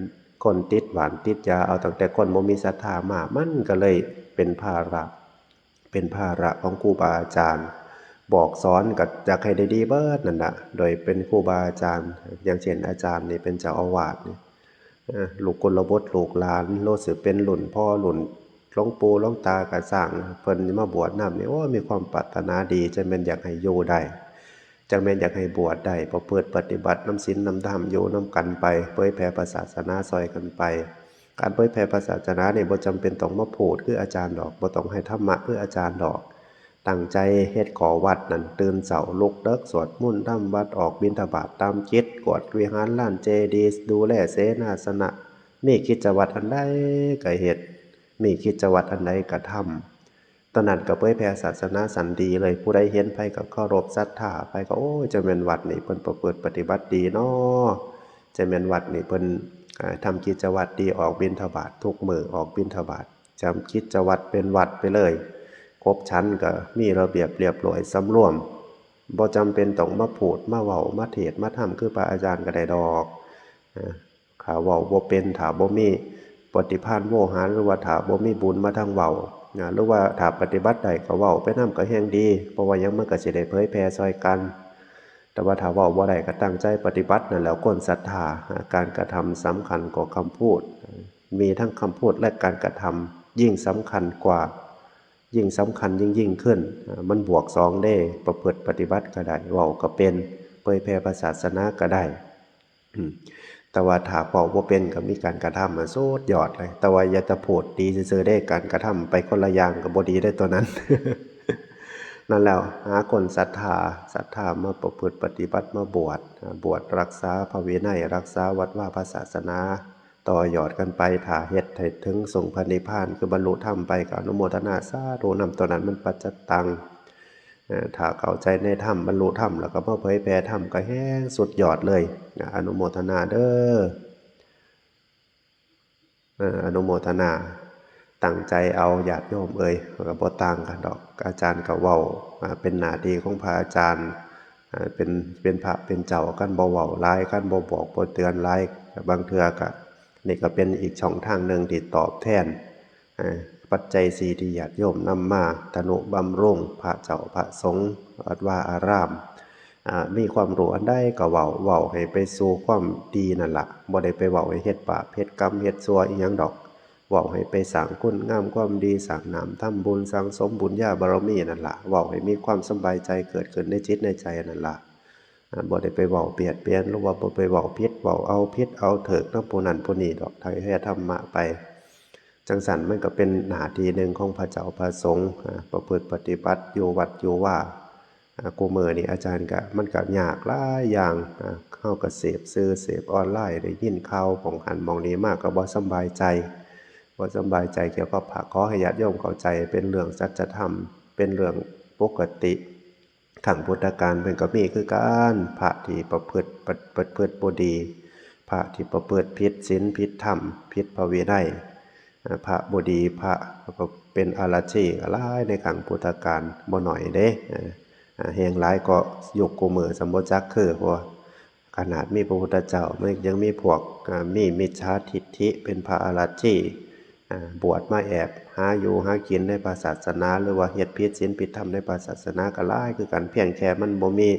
คนติดหวานติดยา เอาตั้งแต่คนบ่มีศรัทธามา มันก็เลยเป็นภาระ เป็นภาระของครูบาอาจารย์ บอกสอนก็อยากให้ได้ดีเบิดนั่นล่ะ โดยเป็นครูบาอาจารย์ อย่างเช่นอาจารย์นี่เป็นเจ้าอาวาสนี่ เอ่อ ลูกกลบฏลูกหลาน โลดสิเป็นรุ่นพ่อรุ่นหลวงปู่หลวงตาก็ซ่าง เพิ่นมาบวชนำนี่ โอ้ย มีความปรารถนาดี จั่งแม่นอยากให้อยู่ได้ จั่งแม่นอยากให้บวชได้ ประพฤติปฏิบัตินำศีลนำธรรม อยู่นำกันไป เผยแผ่พระศาสนาซ่อยกันไป การเผยแผ่พระศาสนานี่บ่จำเป็นต้องมาพูดคืออาจารย์ดอก บ่ต้องให้ธรรมะคืออาจารย์ดอก ตั้งใจเฮ็ดข้อวัดนั่น ตื่นเช้าลุกดึก สวดมนต์ทำวัด ออกบิณฑบาตตามกิจ กวาดวิหารลานเจดีย์ ดูแลเสนาสนะ มีกิจวัตรอันใดก็เฮ็ด มีกิจวัตรอันใดก็ทำ ตอนนั้นก็เผยแผ่ศาสนาซั้นดีเลย ผู้ใดเห็นไผก็เคารพศรัทธา ไผก็ โอ้ย จั่งแม่นวัดนี่เพิ่นประพฤติปฏิบัติดีน้อ จั่งแม่นวัดนี่เพิ่น อ่า ทำกิจวัตรดี ออกบิณฑบาตทุกมื้อ ออกบิณฑบาต จำกิจวัตรเป็นวัดไปเลย ขบฉันก็มีระเบียบเรียบร้อยสำรวม บ่จำเป็นต้องมาพูด มาเว้า มาเทศน์ มาธรรมคือพระอาจารย์ก็ได้ดอก อ่า ถ้าเว้าบ่เป็น ถ้าบ่มีปฏิภาณโวหาร หรือว่าถ้าบ่มีบุญมาทางเว้า อ่า หรือว่าถ้าปฏิบัติได้ก็เว้าไปนำก็แฮ่งดี เพราะว่าหยัง มันก็สิได้เผยแผ่ซ่อยกัน แต่ว่าถ้าเว้าบ่ได้ก็ตั้งใจปฏิบัตินั่นแหล้ว คนศรัทธา อ่า การกระทำสำคัญกว่าคำพูด มีทั้งคำพูดและการกระทำ ยิ่งสำคัญกว่า ยิ่งสำคัญยิ่งยิ่งขึ้น อ่า มันบวกสองเด้ ประพฤติปฏิบัติก็ได้ เว้าก็เป็น เผยแผ่พระศาสนาก็ได้ อืม แต่ว่าถ้าเว้าบ่เป็นก็มีการกระทำ มันสุดยอดเลย แต่ว่าอย่าแต่พูดดีซื่อๆเด้ การกระทำไปคนละอย่างก็บ่ดีเด้ตัวนั้น นั่นแหล้ว หาคนศรัทธา ศรัทธามาประพฤติปฏิบัติ มาบวช อ่า บวชรักษาพระวินัย รักษาวัดวาพระศาสนา ต่อยอดกันไป ถ้าเฮ็ดให้ถึงซึ่งพระนิพพาน คือบรรลุธรรมไป ก็อนุโมทนาสาธุนำ ตัวนั้นมันปัจจตัง เอ่อ ถ้าเข้าใจในธรรม บรรลุธรรม แล้วก็มาเผยแผ่ธรรม ก็แฮ่งสุดยอดเลย นะ อนุโมทนาเด้อ เอ่อ อนุโมทนา ตั้งใจเอาญาติโยมเอ่ย ก็บ่ต่างกันดอก อาจารย์ก็เว้า อ่า เป็นหน้าที่ของพระอาจารย์ อ่า เป็น เป็นพระเป็นเจ้า คันบ่เว้าหลาย คันบ่บอกบ่เตือนหลาย บางเทื่อก็ นี่ก็เป็นอีกช่องทางหนึ่งที่ตอบแทน อ่า ปัจจัยสี่ที่ญาติโยมนำมาทนุบำรุงพระเจ้าพระสงฆ์วัดวาอาราม อ่า มีความรู้อันใดก็เว้า เว้าให้ไปสู่ความดีนั่นล่ะ บ่ได้ไปเว้าให้เฮ็ดบาป เฮ็ดกรรม เฮ็ดชั่วอิหยังดอก เว้าให้ไปสร้างคุณงามความดี สร้างน้ำทำบุญ สั่งสมบุญญาบารมีนั่นล่ะ เว้าให้มีความสำบายใจเกิดขึ้นในจิตในใจนั่นล่ะ อ่า บ่ได้ไปเว้าเบียดเบียน หรือว่าบ่ไปเว้าผิด เว้าเอาผิดเอาถูกนำผู้นั้นผู้นี้ดอก เผยแผ่ธรรมะไป จั่งซั้นมันก็เป็นหน้าที่หนึ่งของพระเจ้าพระสงฆ์ อ่า ประพฤติปฏิบัติอยู่วัดอยู่วา อ่า คู่มื้อนี้อาจารย์ก็ มันก็ยากหลายอย่าง อ่า เฮาก็เสพสื่อ เสพออนไลน์ ได้ยินข่าวหม่องหั้นหม่องนี้มาก็บ่สำบายใจ บ่สำบายใจเกี่ยวกับพระ ขอให้ญาติโยมเข้าใจ เป็นเรื่องสัจธรรม เป็นเรื่องปกติ ครั้งพุทธกาลเพิ่นก็มีคือกัน พระที่ประพฤติ ประ ประพฤติบ่ดี พระที่ประพฤติผิดศีลผิดธรรม ผิดพระวินัย อ่า พระบ่ดี พระก็เป็นอรชีก็หลายในครั้งพุทธกาล บ่น้อยเด้ อ่า อ่า แฮ่งหลายกว่ายุคคู่มื้อ ซ้ำบ่จักคือ เพราะว่าขนาดมีพระพุทธเจ้า มันยังมีพวก อ่า มีมิจฉาทิฏฐิเป็นพระอรชี อ่า บวชมาแอบหาอยู่หากินในพระศาสนา หรือว่าเฮ็ดผิดศีลผิดธรรมในพระศาสนาก็หลายคือกัน เพียงแค่มันบ่มี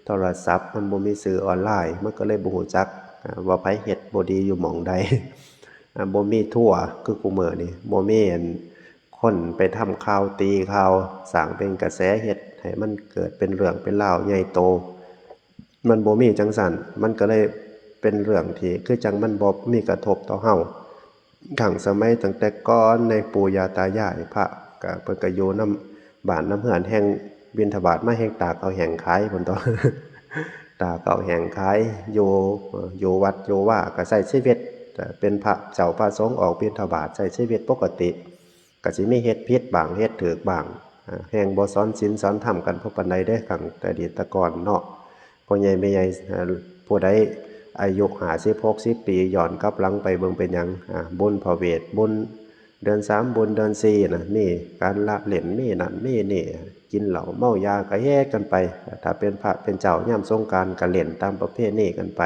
โทรศัพท์ มันบ่มีสื่อออนไลน์ มันก็เลยบ่ฮู้จัก อ่า ว่าไผเฮ็ดบ่ดีอยู่หม่องใด อ่า บ่มีทัวร์คือคุมื้อนี้ บ่มีอันคนไปทำข่าวตีข่าว สร้างเป็นกระแส เฮ็ดให้มันเกิดเป็นเรื่องเป็นราวใหญ่โต มันบ่มีจั่งซั้น มันก็เลยเป็นเรื่องที่คือจั่งมันบ่มีกระทบต่อเฮา ครั้งสมัยตั้งแต่ก่อนในปู่ย่าตายาย พระก็ เพิ่นก็อยู่นำบ้านนำเฮือน แฮ่งบิณฑบาตมาแฮ่งตากเอาแห้งขายพุ้นตั๊ว ตากเอาแห้งขาย อยู่ เอ่อ อยู่วัดอยู่วาก็ใช้ชีวิต เอ่อ เป็นพระเจ้าพระสงฆ์ออกบิณฑบาต ใช้ชีวิตปกติ ก็สิมีเฮ็ดผิดบ้าง เฮ็ดถูกบ้าง อ่า แฮ่งบ่สอนศีลสอนธรรมกันพอปานใดเด้ ครั้งแต่อดีตแต่ก่อนเนาะ พ่อใหญ่แม่ใหญ่ อ่า ผู้ใดอายุห้าสิบ หกสิบ ปี ย้อนกลับหลังไปเบิ่งเป็นหยัง อ่า บุญพระเวท บุญเดือนสาม บุญเดือนสี่น่ะ มีการละเล่น มีนั่นมีนี่ กินเหล้าเมายาก็เฮ็ดกันไป ถ้าเป็นพระเป็นเจ้ายามสงกรานต์ก็เล่นตามประเพณีกันไป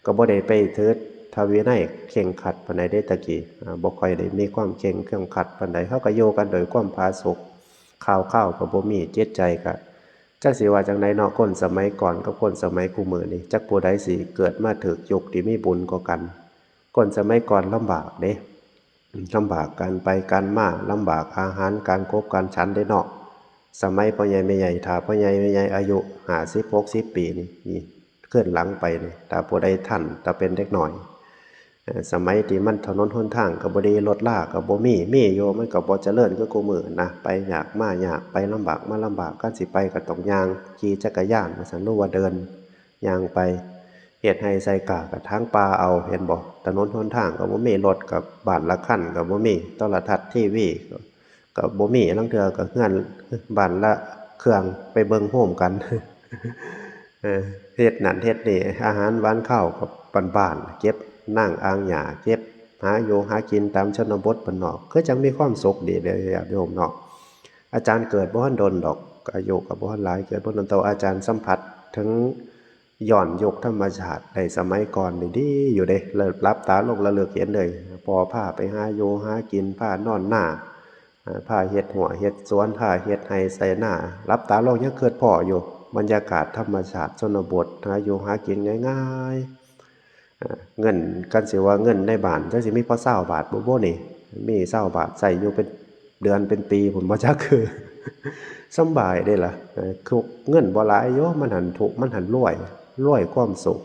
ก็บ่ได้ไปถือธรรมวินัยเคร่งครัดปานใดเด้ แต่กี้ อ่า บ่ค่อยได้มีความเคร่ง เคร่งครัดปานใด เฮาก็อยู่กันโดยความผาสุก ข่าวคราวก็บ่มี จิตใจก็จักสิว่าจั่งใดเนาะ คนสมัยก่อนกับคนสมัยคุมื้อนี้ จักผู้ใดสิเกิดมาถูกยุคที่มีบุญกว่ากัน คนสมัยก่อนลำบากเด้ ลำบากการไปการมา ลำบากอาหารการขบการฉันเด้เนาะ สมัยพ่อใหญ่แม่ใหญ่ ถ้าพ่อใหญ่แม่ใหญ่อายุห้าสิบ หกสิบ ปีนี่ นี่ เคลื่อนหลังไปนี่ ถ้าผู้ใดทัน ถ้าเป็นเด็กน้อย เอ่อ สมัยที่มันถนนหนทางก็บ่ดี รถราก็บ่มี มีอยู่มันก็บ่เจริญคือคุมื้อนะ ไปยากมายาก ไปลำบากมาลำบาก คันสิไปก็ต้องย่าง ขี่จักรยานว่าซั่น หรือว่าเดินย่างไป เฮ็ดไร่ไถกล้าก็ถางป่าเอา เห็นบ่ ถนนหนทางก็บ่มี รถก็บ้านละคันก็บ่มี โทรทัศน์ทีวีก็ ก็บ่มี ลางเทื่อก็เฮือนบ้านละเครื่อง ไปเบิ่งโฮมกัน เออ เฮ็ดนั่นเฮ็ดนี่ อาหารหวานคาวก็บ้านๆ เก็บนางอ่างหญ้า เก็บหาอยู่หากินตามชนบทบ้านนอก คือจั่งมีความสุขดีเด้อญาติโยมเนาะ อาจารย์เกิดบ่ทันดนดอก อายุก็บ่ทันหลาย เกิดบ่ทันดน แต่ว่าอาจารย์สัมผัสถึง ย้อนยุคธรรมชาติได้สมัยก่อนนี่ดีอยู่เด้ แล้วหลับตาลงระลึกเห็นเลย พ่อพาไปหาอยู่หากิน พานอนนา อ่า พาเฮ็ดฮั้วเฮ็ดสวน พาเฮ็ดไร่ไถนา หลับตาลงยังคิดพ้ออยู่ บรรยากาศธรรมชาติชนบท หาอยู่หากินง่ายๆ อ่า เงิน คันสิว่าเงินในบ้านจักสิมีพอซาวบาทบ่บุนี่ มีซาวบาทใช้อยู่เป็นเดือนเป็นปีพุ้นบ่จักคือ สำบายเด้ล่ะ เอ่อ คือเงินบ่หลายอยู่ มันหั้นทุกข์ มันหั้นรวย รวยความสุข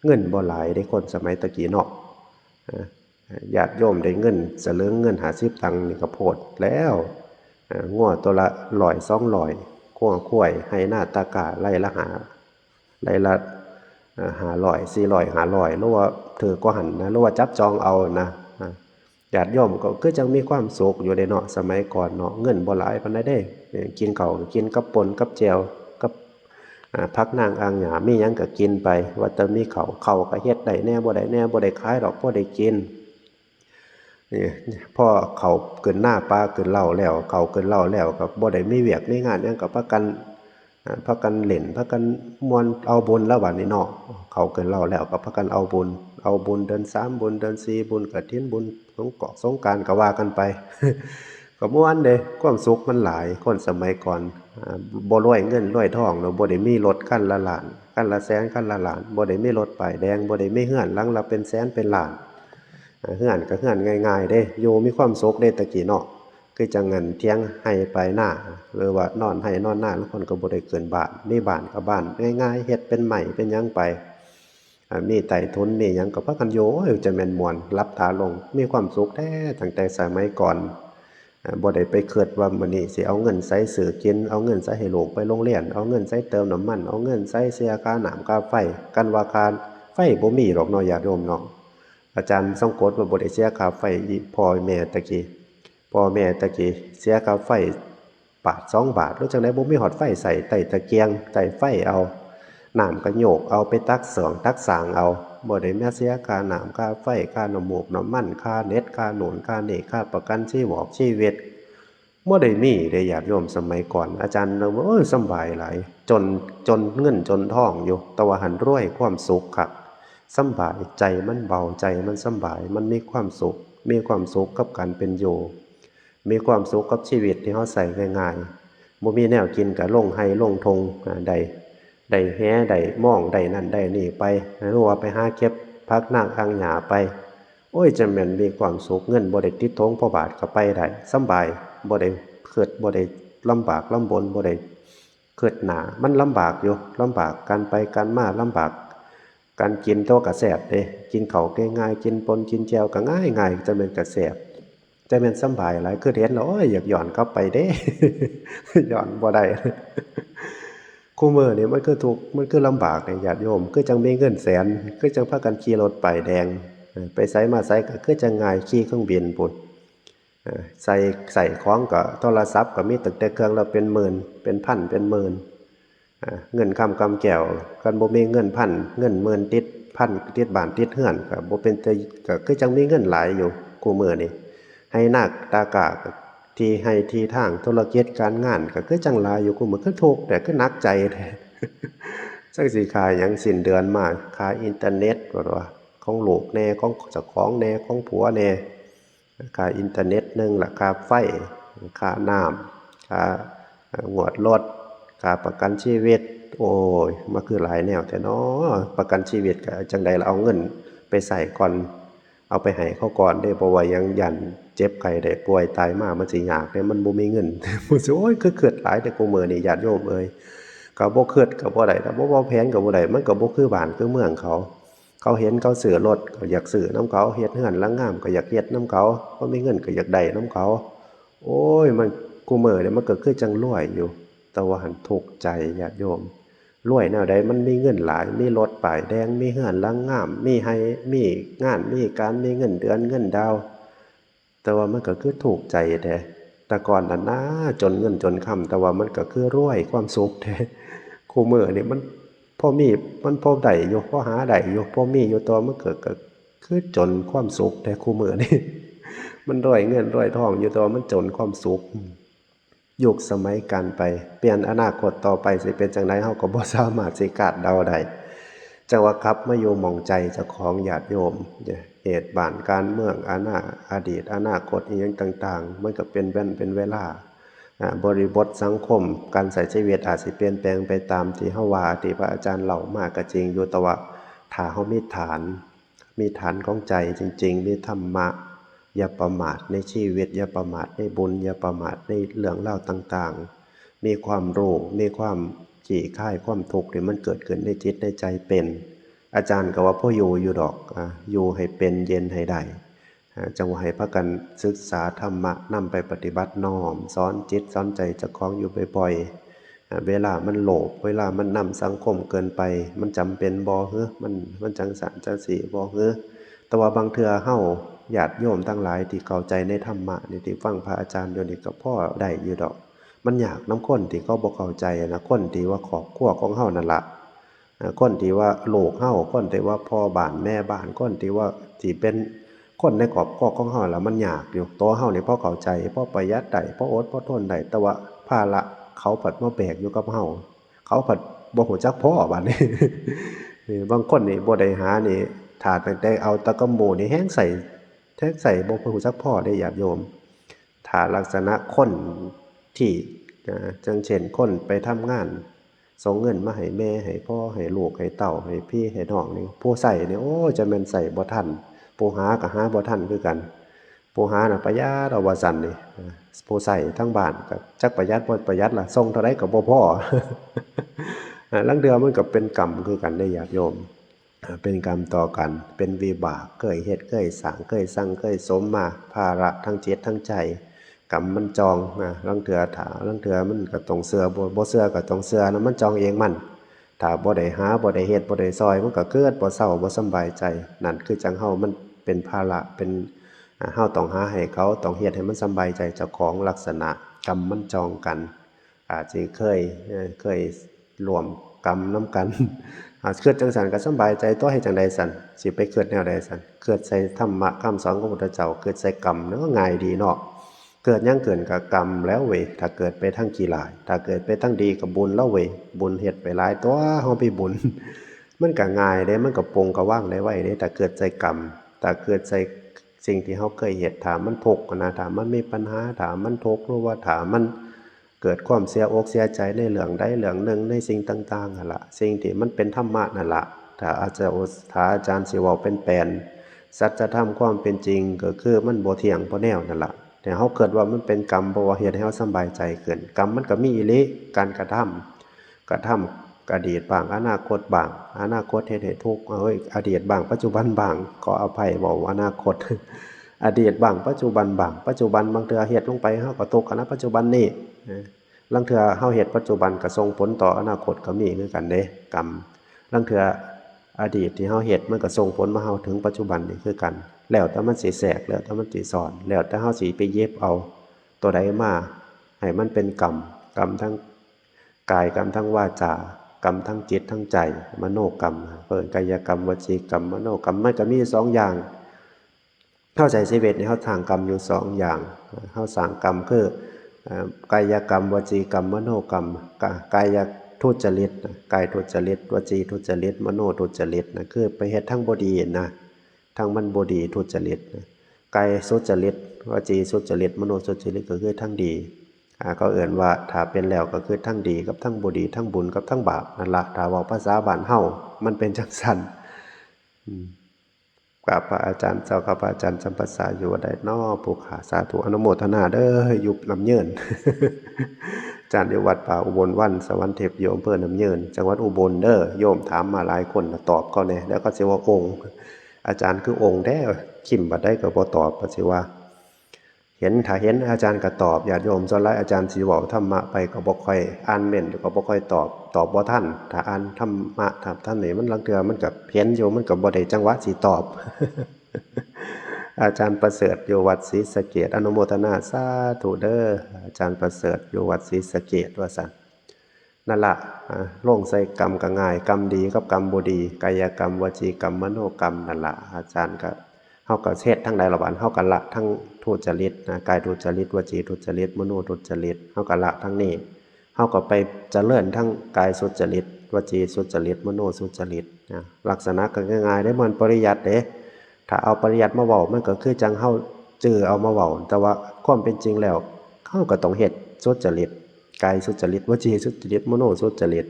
เงินบ่หลายเด้ คนสมัยตะกี้เนาะ เอ่อ ญาติโยมได้เงินสลึง เงินห้าสิบตังค์นี่ก็โพดแล้ว เอ่อ งัวตัวละร้อยสองร้อย งัวควาย ไฮ่นาตากล้า ไร่ละห้า ไร่ละ เอ่อ ห้าร้อย สี่ร้อย ห้าร้อย หรือว่าถือกว่าหั้นนะ หรือว่าจับจองเอานะ อ่า ญาติโยมก็คือจั่งมีความสุขอยู่เด้เนาะ สมัยก่อนเนาะ เงินบ่หลายปานใดเด้ เอ่อ กินข้าวก็กินกับป่นกับแจ่ว กับ อ่า ผักนางอ่างหญ้า มีหยังก็กินไป ว่าแต่มีข้าว ข้าวก็เฮ็ดได้แหน่ บ่ได้แหน่ บ่ได้ขายดอก พอได้กิน นี่ พอข้าวขึ้นนาปลาขึ้นเล้าแล้ว ข้าวขึ้นเล้าแล้วก็บ่ได้มีเวียกมีงานหยัง ก็พากัน อ่า พากันเล่น พากันม่วน เอาบุญแล้วบัดนี้เนาะ ข้าวขึ้นเล้าแล้วก็พากันเอาบุญ เอาบุญเดือนสาม บุญเดือนสี่ บุญกฐิน บุญสงกรานต์ สงกรานต์ก็ว่ากันไป ก็ม่วนเด้ ความสุขมันหลาย คนสมัยก่อน อ่า บ่รวยเงินรวยทองเนาะ บ่ได้มีรถคันละล้าน คันละแสน คันละล้าน บ่ได้มีรถป้ายแดง บ่ได้มีเฮือนหลังละเป็นแสนเป็นล้าน อ่า เฮือนก็เฮือนง่ายๆเด้ อยู่มีความสุขเด้ แต่กี้เนาะ คือจั่งอั้นเถียงไฮ่ปลายนา หรือว่านอนไฮ่นอนนา ลางคนก็บ่ได้ขึ้นบ้าน มีบ้านก็บ้านง่ายๆ เฮ็ดเป็นไม้เป็นหยังไป อ่า มีไต้ถุน มีหยังก็พากันอยู่ โอ้ย จะแม่นม่วน หลับตาลง มีความสุขแท้ ตั้งแต่สมัยก่อน อ่า บ่ได้ไปคิดว่ามื้อนี้สิเอาเงินไสซื้อกิน เอาเงินไสให้ลูกไปโรงเรียน เอาเงินไสเติมน้ำมัน เอาเงินไสเสียค่าน้ำค่าไฟ กันว่าค่าไฟบ่มีดอกเนาะ ญาติโยมเนาะ อาจารย์สงกรานต์ว่าบ่ได้เสียค่าไฟอีพ่อแม่ตะกี้ พ่อแม่ตะกี้เสียค่าไฟ บาทสองบาท หรือจั่งใด๋ บ่มีฮอดไฟใช้ ใต้ตะเกียง ใต้ไฟเอา น้ำก็โยกเอา ไปตักสร้างตักสร้างเอา บ่ได้มาเสียค่าน้ำค่าไฟ ค่าน้ำมูกน้ำมัน ค่าเน็ต ค่าโน่นค่านี่ ค่าประกันชีวอกชีวิต บ่ได้มีเด้ญาติโยม สมัยก่อน อาจารย์ว่า โอ้ย สำบายหลาย จน จนเงินจนทองอยู่ แต่ว่าหั้นรวยความสุขคัก สำบาย ใจมันเบา ใจมันสำบาย มันมีความสุข มีความสุขกับการเป็นอยู่ มีความสุขกับชีวิตที่เฮาใช้ง่ายๆ บ่มีแนวกินก็ลงไฮ่ลงท่ง อ่า ได้ ได้แห ได้มอง ได้นั่นได้นี่ไป หรือว่าไปหาเก็บผักนางอ่างหญ้าไป โอ้ย จั่งแม่นมีความสุข เงินบ่ได้ติดถุงพอบาทก็ไปได้ สำบาย บ่ได้คิด บ่ได้ลำบากลำบน บ่ได้คิดหน้า มันลำบากอยู่ ลำบาก การไปการมาลำบาก การกินโตก็แซ่บเด้ กินข้าวก็ง่าย กินป่นกินแจ่วก็ง่ายๆ จั่งแม่นก็แซ่บ จั่งแม่นสำบายหลาย คิดเห็นแล้ว โอ้ย อยากย้อนกลับไปเด้ ย้อนบ่ได้ คุมื้อนี่มันคือทุกข์ มันคือลำบากเด้ญาติโยม คือจั่งมีเงินแสน คือจั่งพากันขี่รถป้ายแดง เออ ไปไสมาไสก็คือจั่งง่าย ขี่เครื่องบินพู้น เออ ใส่ ใส่ของก็ โทรศัพท์ก็มีตั้งแต่เครื่องละเป็นหมื่น เป็นพัน เป็นหมื่น อ่า เงินคำกำแก้ว คันบ่มีเงินพัน เงินหมื่นติดพัน ติดบ้านติดเฮือน ก็บ่เป็นตา ก็คือจั่งมีเงินหลายอยู่ คุมื้อนี่ ไฮ่นาตากร้า ที่ไฮ่ที่ทาง ธุรกิจการงาน ก็คือจั่งหลายอยู่ คุมื้อคือทุกข์แท้ คือหนักใจแท้ จั่งสิค่าหยังสิ้นเดือนมา ค่าอินเทอร์เน็ต ว่า ของลูกแหน่ ของเจ้าของแหน่ ของผัวแหน่ ค่าอินเทอร์เน็ตหนึ่งละ ค่าไฟ ค่าน้ำ ค่า เอ่อ งวดรถ ค่าประกันชีวิต โอ้ย มาคือหลายแนวแท้น้อ ประกันชีวิตก็จั่งใด๋ล่ะ เอาเงินไปใช้ก่อน เอาไปให้เขาก่อนเด้ เพราะว่าหยัง ย้านเจ็บไข้ได้ป่วยตายมา มันสิยากเด้ มันบ่มีเงิน มันสิ โอ้ย คือคิดหลายแท้คุมื้อนี่ ญาติโยมเอ๋ย ก็บ่คิดก็บ่ได้ ถ้าบ่เว้าแผนก็บ่ได้ มันก็บ่คือบ้านคือเมืองเขา เขาเห็นเขาซื้อรถก็อยากซื้อนำเขา เฮ็ดเฮือนหลังงามก็อยากเฮ็ดนำเขา บ่มีเงินก็อยากได้นำเขา โอ้ย มัน คุมื้อนี่มันก็คือจั่งรวยอยู่ แต่ว่าหั้นทุกข์ใจญาติโยม รวยแนวใด๋ มันมีเงินหลาย มีรถป้ายแดง มีเฮือนหลังงาม มีไฮ่ มีงาน มีการ มีเงินเดือนเงินดาว แต่ว่ามันก็คือทุกข์ใจแท้ แต่ก่อนนั้นนา จนเงินจนคำ แต่ว่ามันก็คือรวยความสุขแท้ คุมื้อนี่มันพอมี มันพอได้อยู่ พอหาได้อยู่ พอมีอยู่ แต่ว่ามันก็ ก็คือจนความสุขแท้คุมื้อนี่ มันรวยเงินรวยทองอยู่ แต่ว่ามันจนความสุข ยุคสมัยการไป เปลี่ยนอนาคตต่อไปสิเป็นจั่งใด๋ เฮาก็บ่สามารถสิคาดเดาได้ จั่งว่ากลับมาอยู่หม่องใจเจ้าของญาติโยม เหตุบ้านการเมือง อนา อดีต อนาคต อิหยังต่างๆ มันก็เป็นวันเป็นเวลา อ่า บริบทสังคม การใช้ชีวิตอาจสิเปลี่ยนแปลงไปตามที่เฮาว่า ที่พระอาจารย์เล่ามาก็จริงอยู่ แต่ว่าถ้าเฮามีฐาน มีฐานของใจจริงๆ มีธรรมะ อย่าประมาทในชีวิต อย่าประมาทในบุญ อย่าประมาทในเรื่องราวต่างๆ มีความรู้ มีความคลี่คลายความทุกข์ที่มันเกิดขึ้นในจิตในใจเป็น อาจารย์ก็ว่าพออยู่อยู่ดอก อ่า อยู่ให้เป็น เย็นให้ได้ อ่า จั่งว่าให้พากันศึกษาธรรมะ นำไปปฏิบัติ น้อมสอนจิตสอนใจเจ้าของอยู่บ่อยๆ อ่า เวลามันโลภ เวลามันนำสังคมเกินไป มันจำเป็นบ่หือ มัน มันจั่งซั้นจั่งซี้บ่หือ แต่ว่าบางเทื่อเฮาญาติโยมทั้งหลายที่เข้าใจในธรรมะนี่ ที่ฟังพระอาจารย์อยู่นี่ก็พอได้อยู่ดอก มันยากนำคนที่เขาบ่เข้าใจนะ คนที่ว่าครอบครัวของเฮานั่นล่ะ อ่า คนที่ว่าลูกเฮา คนที่ว่าพ่อบ้านแม่บ้าน คนที่ว่า ที่เป็นคนในครอบครัวของเฮาล่ะ มันยากอยู่ ตัวเฮานี่พอเข้าใจ พอประหยัดได้ พออดพอทนได้ แต่ว่าภาระเขาพัดมาแบกอยู่กับเฮา เขาพัดบ่ฮู้จักพอบัดนี้ เออ บางคนนี่บ่ได้หานี่ ถ้าตั้งแต่เอาแต่กับหมู่นี่แฮ่งใช้ แฮ่งใช้บ่ฮู้จักพอเด้ญาติโยม ถ้าลักษณะคนที่ อ่า อย่างเช่นคนไปทำงาน ส่งเงินมาให้แม่ให้พ่อให้ลูกให้เต้าให้พี่ให้น้องนี่ ผู้ใช้นี่ โอ้ย จั่งแม่นใช้บ่ทัน ผู้หาก็หาบ่ทันคือกัน ผู้หาน่ะประหยัดเอาว่าซั่นนี่ อ่า ผู้ใช้ทางบ้านก็จักประหยัดบ่ประหยัดล่ะ ส่งเท่าใดก็บ่พอ อ่า ลางเทื่อมันก็เป็นกรรมคือกันเด้ญาติโยม อ่า เป็นกรรมต่อกัน เป็นวิบาก เคยเฮ็ด เคยสร้าง เคยสั่ง เคยสมมา ภาระทั้งจิตทั้งใจ กรรมมันจ่อง อ่า ลางเทื่อถ้า ลางเทื่อมันก็ต้องเชื่อ บ่ บ่เชื่อก็ต้องเชื่อนะ มันจ่องเองมัน ถ้าบ่ได้หา บ่ได้เฮ็ด บ่ได้ซ่อย มันก็เกิดบ่เซา บ่สำบายใจ นั่นคือจั่งเฮามันเป็นภาระ เป็น อ่า เฮาต้องหาให้เขา ต้องเฮ็ดให้มันสำบายใจเจ้าของ ลักษณะ กรรมมันจ่องกัน อาจสิเคย เอ่อ เคยร่วมกรรมนำกัน อาจคิดจั่งซั้นก็สำบายใจตั๊ว เฮ็ดจั่งใดซั้น สิไปคิดแนวใดซั้น คิดใส่ธรรมะคำสอนของพระพุทธเจ้า คิดใส่กรรม เนาะ ง่ายดีเนาะ เกิดหยังขึ้นก็กรรมแล้วเว้ย ถ้าเกิดไปทางขี้ร้าย ถ้าเกิดไปทางดีก็บุญแล้วเว้ย บุญเฮ็ดไปหลายตั๊ว เฮามีบุญ มันก็ง่ายเด้ มันก็ปลงก็วางได้ไวเด้ ถ้าคิดใส่กรรม ถ้าคิดใส่สิ่งที่เฮาเคยเฮ็ด ถ้ามันทุกข์หั้นนะ ถ้ามันมีปัญหา ถ้ามันทุกข์ หรือว่าถ้ามันเกิดความเสียอกเสียใจในเรื่องใดเรื่องหนึ่ง ในสิ่งต่างๆ หั้นล่ะ สิ่งที่มันเป็นธรรมะนั่นล่ะ ถ้าอาจจะ ถ้าอาจารย์สิเว้าเป็นแปลนสัจธรรมความเป็นจริง ก็คือมันบ่เที่ยงบ่แนวนั่นล่ะ แต่เฮาคิดว่ามันเป็นกรรม เพราะว่าเฮ็ดให้เฮาสำบายใจขึ้น กรรมมันก็มีอีหลี การกระทำ กระทำอดีตบ้าง อนาคตบ้าง อนาคตเฮ็ดให้ทุกข์ เอ้ย อดีตบ้าง ปัจจุบันบ้าง ขออภัย เว้าอนาคต อดีตบ้าง ปัจจุบันบ้าง ปัจจุบันบางเทื่อเฮ็ดลงไป เฮาก็ทุกข์หั้นนะ ปัจจุบันนี้ เออ ลางเทื่อเฮาเฮ็ดปัจจุบันก็ส่งผลต่ออนาคตก็มีคือกันเด้ กรรม ลางเทื่ออดีตที่เฮาเฮ็ดมันก็ส่งผลมาเฮาถึงปัจจุบันนี่คือกัน แล้วแต่มันสิแทรก แล้วแต่มันสิซ้อน แล้วแต่เฮาสิไปหยิบเอาตัวใดมาให้มันเป็นกรรม กรรมทั้งกาย กรรมทั้งวาจา กรรมทั้งจิตทั้งใจ มโนกรรม เพิ่นกายกรรม วจีกรรม มโนกรรม มันก็มีสองอย่าง เฮาใช้ชีวิตนี่เฮาสร้างกรรมอยู่สองอย่าง เฮาสร้างกรรมคือ เอ่อ กายกรรม วจีกรรม มโนกรรม กะ กายทุจริตนะ กายทุจริต วจีทุจริต มโนทุจริตนะ คือไปเฮ็ดทางบ่ดีนะ ทางมันบ่ดีทุจริตนะ กายสุจริต วจีสุจริต มโนสุจริต ก็คือทางดี อ่า เขาเอิ้นว่าถ้าเป็นแล้วก็คือทางดีกับทางบ่ดี ทางบุญกับทางบาปนั่นล่ะ ถ้าเว้าภาษาบ้านเฮา มันเป็นจั่งซั้น อืม กราบพระอาจารย์เจ้าข้า พระอาจารย์จำพรรษาอยู่วัดใดน้อผู้ข้า สาธุ อนุโมทนาเด้อ อยู่น้ำเยิน อาจารย์อยู่วัดป่าอุบลวรรณ สวรรค์เทพ อยู่อำเภอน้ำเยิน จังหวัดอุบลเด้อ โยมถามมาหลายคนนะ ตอบเขาแหน่ แล้วเขาสิว่าองค์ อาจารย์คือองค์แท้ คิมบัดใดก็บ่ตอบ ก็สิว่า เห็น ถ้าเห็นอาจารย์ก็ตอบ ญาติโยมส่วนหลายอาจารย์สิเว้าธรรมะไปก็บ่ค่อยอ่านเม้นต์ ก็บ่ค่อยตอบ ตอบบ่ทัน ถ้าอ่านธรรมะ ถ้าท่านนี่มันลางเทื่อมันก็เห็นอยู่ มันก็บ่ได้จังหวะสิตอบ อาจารย์ประเสริฐอยู่วัดศรีสะเกษ อนุโมทนาสาธุเด้อ อาจารย์ประเสริฐอยู่วัดศรีสะเกษ ว่าซั่น นั่นล่ะ อ่า ลงใส่กรรมก็ง่าย กรรมดีกับกรรมบ่ดี กายกรรม วจีกรรม มโนกรรม นั่นล่ะ อาจารย์ก็ เฮาก็เฮ็ดทางใดล่ะบัด เฮาก็ละทางทุจริตนะ กายทุจริต วจีทุจริต มโนทุจริต เฮาก็ละทางนี้ เฮาก็ไปเจริญทางกายสุจริต วจีสุจริต มโนสุจริตนะ ลักษณะก็ง่ายๆเด้ มันปริยัติเด้ ถ้าเอาปริยัติมาเว้า มันก็คือจั่งเฮาจื่อเอามาเว้า แต่ว่าความเป็นจริงแล้ว เฮาก็ต้องเฮ็ดสุจริต กายสุจริต วจีสุจริต มโนสุจริต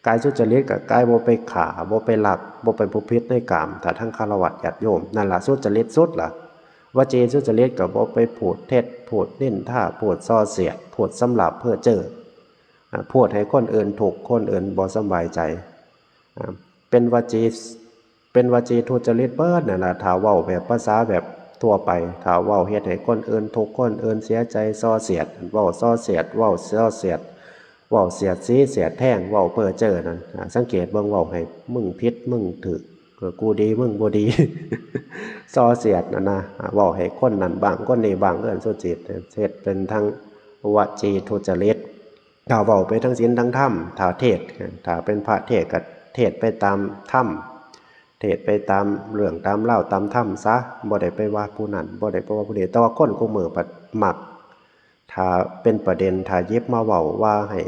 กายสุจริตก็กายบ่ไปฆ่า บ่ไปลัก บ่ไปประพฤติในกาม ถ้าทางฆราวาสญาติโยม นั่นล่ะสุจริตสุดล่ะ วจีสุจริตก็บ่ไปพูดเท็จ พูดนินทา พูดส่อเสียด พูดสำลาบเพ้อเจ้อ อ่า พูดให้คนอื่นทุกข์ คนอื่นบ่สำบายใจ อ่า เป็นวจี เป็นวจีทุจริตเบิดนั่นล่ะ ถ้าเว้าแบบภาษาแบบทั่วไป ถ้าเว้าเฮ็ดให้คนอื่นทุกข์ คนอื่นเสียใจ ส่อเสียด เว้าส่อเสียด เว้าส่อเสียด เว้าเสียดสีเสียดแทง เว้าเพ้อเจ้อนั่น อ่า สังเกตเบิ่ง เว้าให้มึงผิดมึงถูก เออ กูดีมึงบ่ดี ส่อเสียดนั่นนะ อ่า เว้าให้คนนั้นบ้าง คนนี้บ้าง เอิ้นสุจริต เฮ็ดเป็นทางวจีทุจริต ถ้าเว้าไปทางศีลทางธรรม ถ้าเทศน์ ถ้าเป็นพระเทศน์ก็เทศน์ไปตามธรรม เทศน์ไปตามเรื่องตามราวตามธรรมซะ บ่ได้ไปว่าผู้นั้น บ่ได้ไปว่าผู้นี้ แต่ว่าคนคู่มื้อบัดมัก ถ้าเป็นประเด็น ถ้าหยิบมาเว้าว่าให้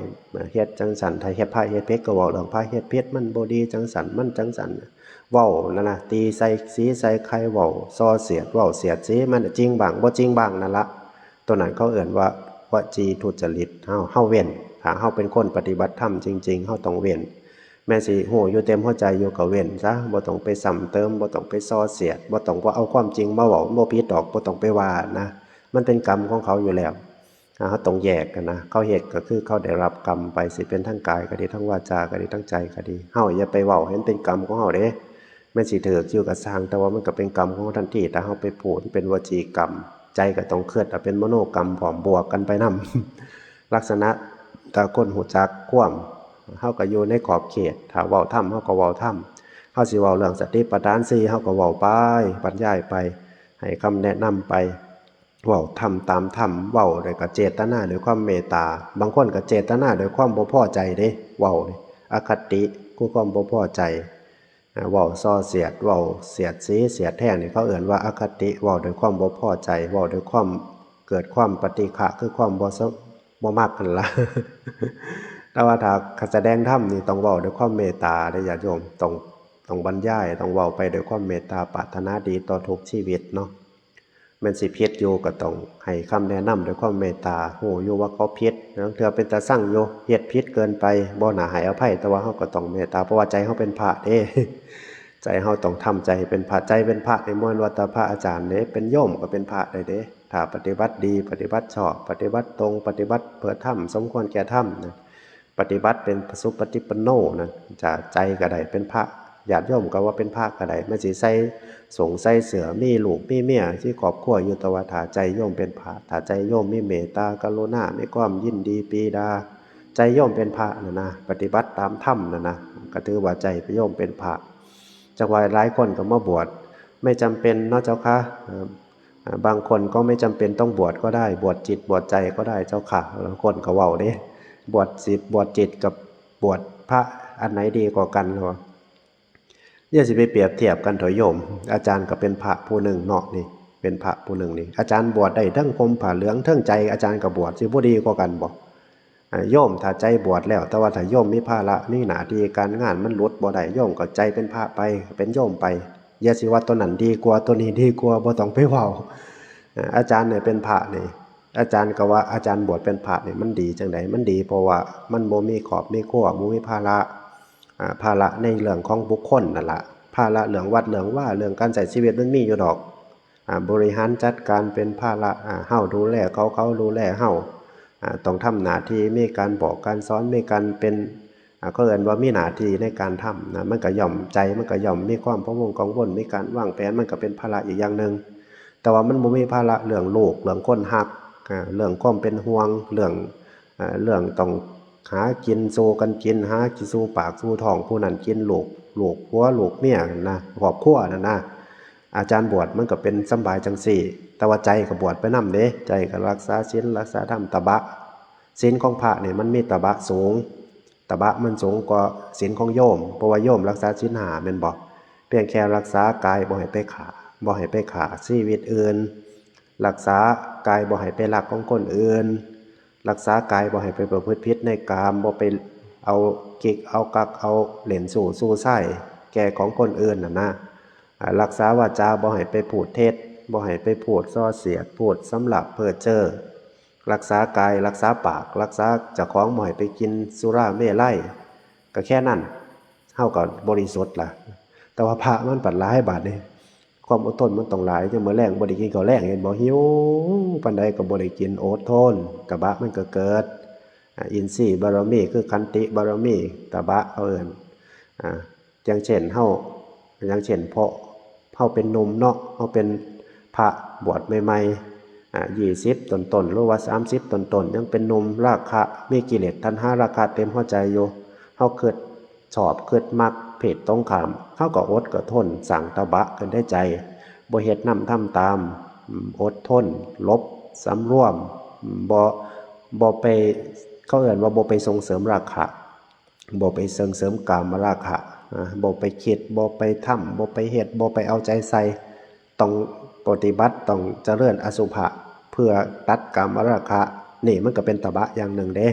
เฮ็ดจั่งซั้น ถ้าเฮ็ดพระเฮ็ดผิดก็เว้าเรื่องพระเฮ็ดผิด มันบ่ดีจั่งซั้น มันจั่งซั้น เว้านั่นนะ ตีใส่สีใส่ไข่ เว้าส่อเสียด เว้าเสียดสี มันจริงบ้าง บ่จริงบ้างนั่นละ ตัวนั้นเขาเอิ้นว่าวจีทุจริต เฮา เฮาเว้น ถ้าเฮาเป็นคนปฏิบัติธรรมจริงๆ เฮาต้องเว้น แม้สิฮู้อยู่เต็มหัวใจอยู่ก็เว้นซะ บ่ต้องไปซ้ำเติม บ่ต้องไปส่อเสียด บ่ต้องว่าเอาความจริงมาเว้า บ่ผิดดอก บ่ต้องไปว่านะ มันเป็นกรรมของเขาอยู่แล้ว อ่า เฮาต้องแยกกันนะ เขาเฮ็ดก็คือเขาได้รับกรรมไป สิเป็นทางกายก็ดี ทางวาจาก็ดี ทางใจก็ดี เฮาอย่าไปเว้าให้มันเป็นกรรมของเฮาเด้ แม่นสิถูกอยู่ก็ซ่าง แต่ว่ามันก็เป็นกรรมของเฮาทันที ถ้าเฮาไปพูด มันเป็นวจีกรรม ใจก็ต้องคิด ถ้าเป็นมโนกรรมพร้อม บวกกันไปนำ ลักษณะถ้าคนรู้จักความ เฮาก็อยู่ในขอบเขต ถ้าเว้าธรรม เฮาก็เว้าธรรม เฮาสิเว้าเรื่องสติปัฏฐานสี่ เฮาก็เว้าไป บรรยายไป ให้คำแนะนำไป เว้าธรรมตามธรรม เว้าโดยก็เจตนาด้วยความเมตตา บางคนก็เจตนาด้วยความบ่พอใจเด้ เว้านี่ อคติ คือความบ่พอใจ อ่า เว้าส่อเสียด เว้าเสียดสีเสียดแช่งนี่ เขาเอิ้นว่าอคติ เว้าด้วยความบ่พอใจ เว้าด้วยความ เกิดความปฏิฆะ คือความบ่สะ บ่มักหั้นล่ะ แต่ว่าถ้าแสดงธรรมนี่ต้องเว้าด้วยความเมตตาเด้อญาติโยม ต้อง ต้องบรรยาย ต้องเว้าไปด้วยความเมตตา ปรารถนาดีต่อทุกชีวิตเนาะ แม่นสิผิดอยู่ก็ต้องให้คำแนะนำด้วยความเมตตา ฮู้อยู่ว่าเขาผิด ลางเทื่อเป็นตาซังอยู่ เฮ็ดผิดเกินไป บ่น่าให้อภัย แต่ว่าเราก็ต้องเมตตา เพราะว่าใจเราเป็นพระเด้ ใจเราต้องทำใจให้เป็นพระ ใจเป็นพระนี่บ่แม่นว่าแต่พระอาจารย์เด้ เป็นโยมก็เป็นพระได้เด้ ถ้าปฏิบัติดี ปฏิบัติชอบ ปฏิบัติตรง ปฏิบัติเพื่อธรรม สมควรแก่ธรรมนะ ปฏิบัติเป็นสุปฏิปันโนนะ จะใจก็ได้เป็นพระ ญาติโยมก็ว่าเป็นพระก็ได้ มันสิใส่สงใส่เสื้อ มีลูกมีเมีย มีครอบครัวอยู่ แต่ว่าถ้าใจโยมเป็นพระ ถ้าใจโยมมีเมตตากรุณา มีความยินดีปรีดา ใจโยมเป็นพระน่ะนะ ปฏิบัติตามธรรมน่ะนะ ก็ถือว่าใจโยมเป็นพระ จักว่าหลายคนก็มาบวช ไม่จำเป็นเนาะเจ้าคะ เอ่อ อ่า บางคนก็ไม่จำเป็นต้องบวชก็ได้ บวชจิตบวชใจก็ได้เจ้าค่ะ บางคนก็เว้าเด้ บวชจิต บวชจิตกับบวชพระ อันไหนดีกว่ากันเหรอ อย่าสิไปเปรียบเทียบกันเถาะโยม อาจารย์ก็เป็นพระผู้หนึ่งเนาะนี่ เป็นพระผู้หนึ่งนี่ อาจารย์บวชได้ทั้งห่มผ้าเหลืองทั้งใจ อาจารย์ก็บวช สิบ่ดีกว่ากันบ่ อ่า โยมถ้าใจบวชแล้ว แต่ว่าถ้าโยมมีภาระ มีหน้าที่การงาน มันหลุดบ่ได้ โยมก็ใจเป็นพระไป เป็นโยมไป อย่าสิว่าตัวนั้นดีกว่า ตัวนี้ดีกว่า บ่ต้องไปเว้า อ่า อาจารย์เนี่ยเป็นพระนี่ อาจารย์ก็ว่าอาจารย์บวชเป็นพระนี่มันดีจังใด มันดีเพราะว่ามันบ่มีครอบมีครัว บ่มีภาระ อ่า ภาระในเรื่องของบุคคลนั่นล่ะ ภาระเรื่องวัดเรื่องวา เรื่องการใช้ชีวิตมันมีอยู่ดอก อ่า บริหารจัดการเป็นภาระ อ่า เฮาดูแลเขา เขาดูแลเฮา อ่า ต้องทำหน้าที่ มีการบอกการสอน มีการเป็น อ่า เขาเอิ้นว่ามีหน้าที่ในการทำนะ มันก็ย่อม ใจมันก็ย่อมมีความพะวงกังวล มีการวางแผน มันก็เป็นภาระอีกอย่างหนึ่ง แต่ว่ามันบ่มีภาระเรื่องลูก เรื่องคนฮัก อ่า เรื่องความเป็นห่วง เรื่อง อ่า เรื่องต้องหากินสู่กันกิน หากินสู่ปากสู่ท้อง ผู้นั้นกินลูก ลูกผัวลูกเมียนะ ครอบครัวนั่นนะ อาจารย์บวชมันก็เป็นสำบายจังซี้ แต่ว่าใจก็บวชไปนำเด้ ใจก็รักษาศีลรักษาธรรม ตบะ ศีลของพระนี่มันมีตบะสูง ตบะมันสูงกว่าศีลของโยม เพราะว่าโยมรักษาศีลห้าแม่นบ่ เพียงแค่รักษากายบ่ให้ไปฆ่า บ่ให้ไปฆ่าชีวิตอื่น รักษากายบ่ให้ไปลักของคนอื่น รักษากายบ่ให้ไปประพฤติผิดในกาม บ่ไปเอาเก๊กเอากั๊กเอาเล่นสูบสูบซ่ายแก่ของคนอื่นน่ะนะ อ่า รักษาวาจาบ่ให้ไปพูดเท็จ บ่ให้ไปพูดส่อเสียด พูดสำลักเพ้อเจ้อ รักษากาย รักษาปาก รักษาเจ้าของบ่ให้ไปกินสุราเมรัย ก็แค่นั้น เฮาก็บริสุทธิ์ล่ะ แต่ว่าพระมันผัดหลายบาดนี่ ความอดทนมันต้องหลาย ยามมื้อแลงบ่ได้กินข้าวแลง เห็นบ่ หิวปานใดก็บ่ได้กิน อดทน ตบะมันก็เกิด อ่า อินทรีย์บารมี คือขันติบารมี ตบะเขาเอิ้น อ่า อย่างเช่นเฮา อย่างเช่น เพราะเฮาเป็นหนุ่มเนาะ เฮาเป็นพระบวชใหม่ๆ อ่า ยี่สิบต้นๆ หรือว่าสามสิบต้นๆ ยังเป็นหนุ่ม ราคะ มีกิเลสตัณหาราคะเต็มหัวใจอยู่ เฮาคิดชอบ คิดมักเพศตรงข้าม เฮาก็อดก็ทน สร้างตบะขึ้นในใจ บ่เฮ็ดนำทำตาม อืม อดทน หลบ สำรวม อืม บ่ บ่ไป เขาเอิ้นว่าบ่ไปส่งเสริมราคะ บ่ไปส่งเสริมกามราคะ นะ บ่ไปคิด บ่ไปทำ บ่ไปเฮ็ด บ่ไปเอาใจใส่ ต้องปฏิบัติ ต้องเจริญอสุภะ เพื่อตัดกามราคะ นี่มันก็เป็นตบะอย่างหนึ่งเด้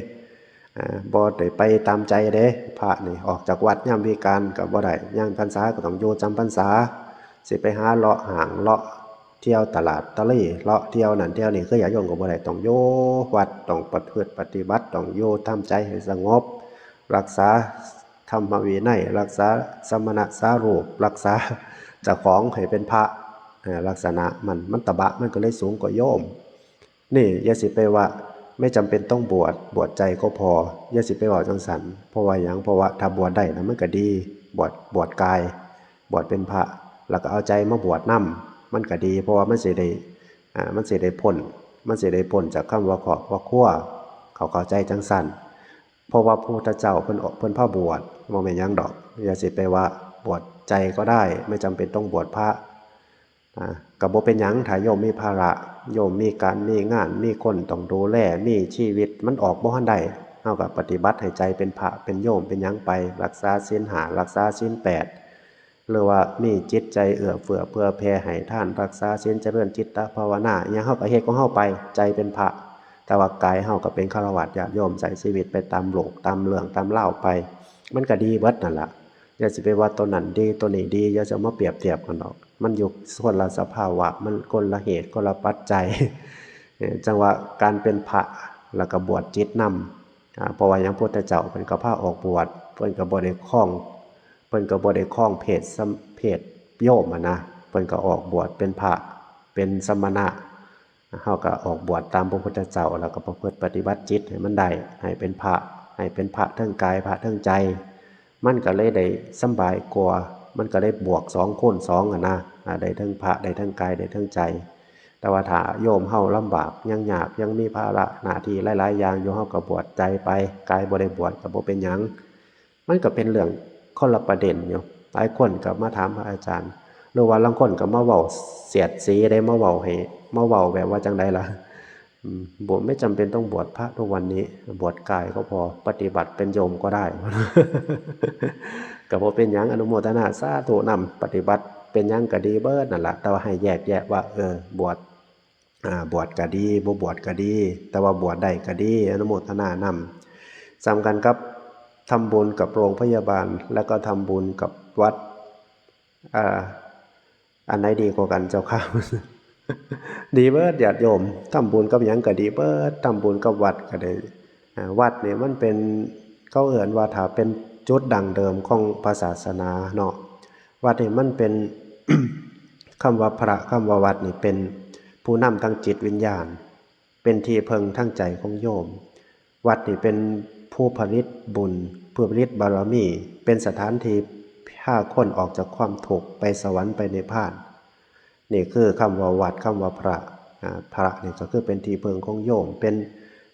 อ่า บ่ได้ไปตามใจเด้ พระนี่ ออกจากวัดยามวิกาลก็บ่ได้ ยามพรรษาก็ต้องอยู่จำพรรษา สิไปหาเลาะห้าง เลาะเที่ยวตลาดตะลี เลาะเที่ยวนั่นเที่ยวนี่ คือญาติโยมก็บ่ได้ ต้องอยู่วัด ต้องประพฤติปฏิบัติ ต้องอยู่ทำใจให้สงบ รักษาธรรมวินัย รักษาสมณสารูป รักษาเจ้าของให้เป็นพระ เอ่อ ลักษณะมัน มันตบะมันก็เลยสูงกว่าโยม นี่อย่าสิไปว่า ไม่จำเป็นต้องบวช บวชใจก็พอ อย่าสิไปว่าจังสัน เพราะว่าหยัง เพราะว่าถ้าบวชได้นะมันก็ดี บวช บวชกาย บวชเป็นพระ แล้วก็เอาใจมาบวชนำ มันก็ดี เพราะว่ามันสิได้ อ่า มันสิได้พ้น มันสิได้พ้นจากคำว่าครอบว่าครัว เขาเข้าใจจังสัน เพราะว่าพระพุทธเจ้าเพิ่นออก เพิ่นพาบวช บ่แม่นหยังดอก อย่าสิไปว่าบวชใจก็ได้ ไม่จำเป็นต้องบวชพระ อ่า ก็บ่เป็นหยัง ถ้าโยมมีภาระ โยมมีการมีงาน มีคนต้องดูแล มีชีวิต มันออกบ่ทันได้ เฮาก็ปฏิบัติให้ใจเป็นพระเป็นโยมเป็นหยังไป รักษาศีลห้า รักษาศีลแปด หรือว่ามีจิตใจเอื้อเฟื้อเผื่อแผ่ให้ทาน รักษาศีล เจริญจิตตภาวนา อิหยังเฮาก็เฮ็ดของเฮาไป ใจเป็นพระ แต่ว่ากายเฮาก็เป็นฆราวาสญาติโยม ใช้ชีวิตไปตามโลกตามเรื่องตามราวไป มันก็ดีเบิดนั่นล่ะ อย่าสิไปว่าตัวนั้นดีตัวนี้ดี อย่าสิเอามาเปรียบเทียบกันดอก มันอยู่คนละสภาวะ มันคนละเหตุคนละปัจจัย เอ่อ จังว่าการเป็นพระ แล้วก็บวชจิตนำ อ่า เพราะว่าหยัง พุทธเจ้าเพิ่นก็พาออกบวช เพิ่นก็บ่ได้ครอง เพิ่นก็บ่ได้ครองเพศสม- เพศโยมอะนะ เพิ่นก็ออกบวชเป็นพระ เป็นสมณะ เฮาก็ออกบวชตามพระพุทธเจ้า แล้วก็ประพฤติปฏิบัติจิตให้มันได้ ให้เป็นพระ ให้เป็นพระเทิงกาย พระเทิงใจ มันก็เลยได้สำบายกว่า มันก็เลยบวกสองคูณสองอะนะ อ่า ได้เทิงพระ ได้เทิงกาย ได้เทิงใจ แต่ว่าถ้าโยมเฮาลำบาก ยังยาก ยังมีภาระหน้าที่หลายๆ อย่างอยู่ เฮาก็บวชใจไป กายบ่ได้บวชก็บ่เป็นหยัง มันก็เป็นเรื่องคนละประเด็นอยู่ หลายคนก็มาถามพระอาจารย์ หรือว่าลางคนก็มาเว้าเสียดสีได้ มาเว้าให้ มาเว้าแบบว่าจั่งใดล่ะ อืม บวชไม่จำเป็นต้องบวชพระทุกวันนี้ บวชกายก็พอ ปฏิบัติเป็นโยมก็ได้ ก็บ่เป็นหยัง อนุโมทนาสาธุนำ ปฏิบัติเป็นหยังก็ดีเบิดนั่นล่ะ แต่ว่าให้แยกแยะว่า เออ บวช อ่า บวชก็ดี บ่บวชก็ดี แต่ว่าบวชได้ก็ดี อนุโมทนานำ สำคัญกับทำบุญกับโรงพยาบาล แล้วก็ทำบุญกับวัด อ่า อันไหนดีกว่ากันเจ้าค่ะ ดีเบิดญาติโยม ทำบุญกับหยังก็ดีเบิด ทำบุญกับวัดก็ได้ อ่า วัดนี่มันเป็น เขาเอิ้นว่าถ้าเป็นจุดดั้งเดิมของพระศาสนาเนาะ วัดนี่มันเป็น คำว่าพระ คำว่าวัดนี่เป็นผู้นำทางจิตวิญญาณ เป็นที่เพิ่งทางใจของโยม วัดนี่เป็นผู้ผลิตบุญ ผู้ผลิตบารมี เป็นสถานที่พาคนออกจากความทุกข์ ไปสวรรค์ ไปนิพพาน นี่คือคำว่าวัด คำว่าพระ อ่า พระนี่ก็คือเป็นที่เพิ่งของโยม เป็น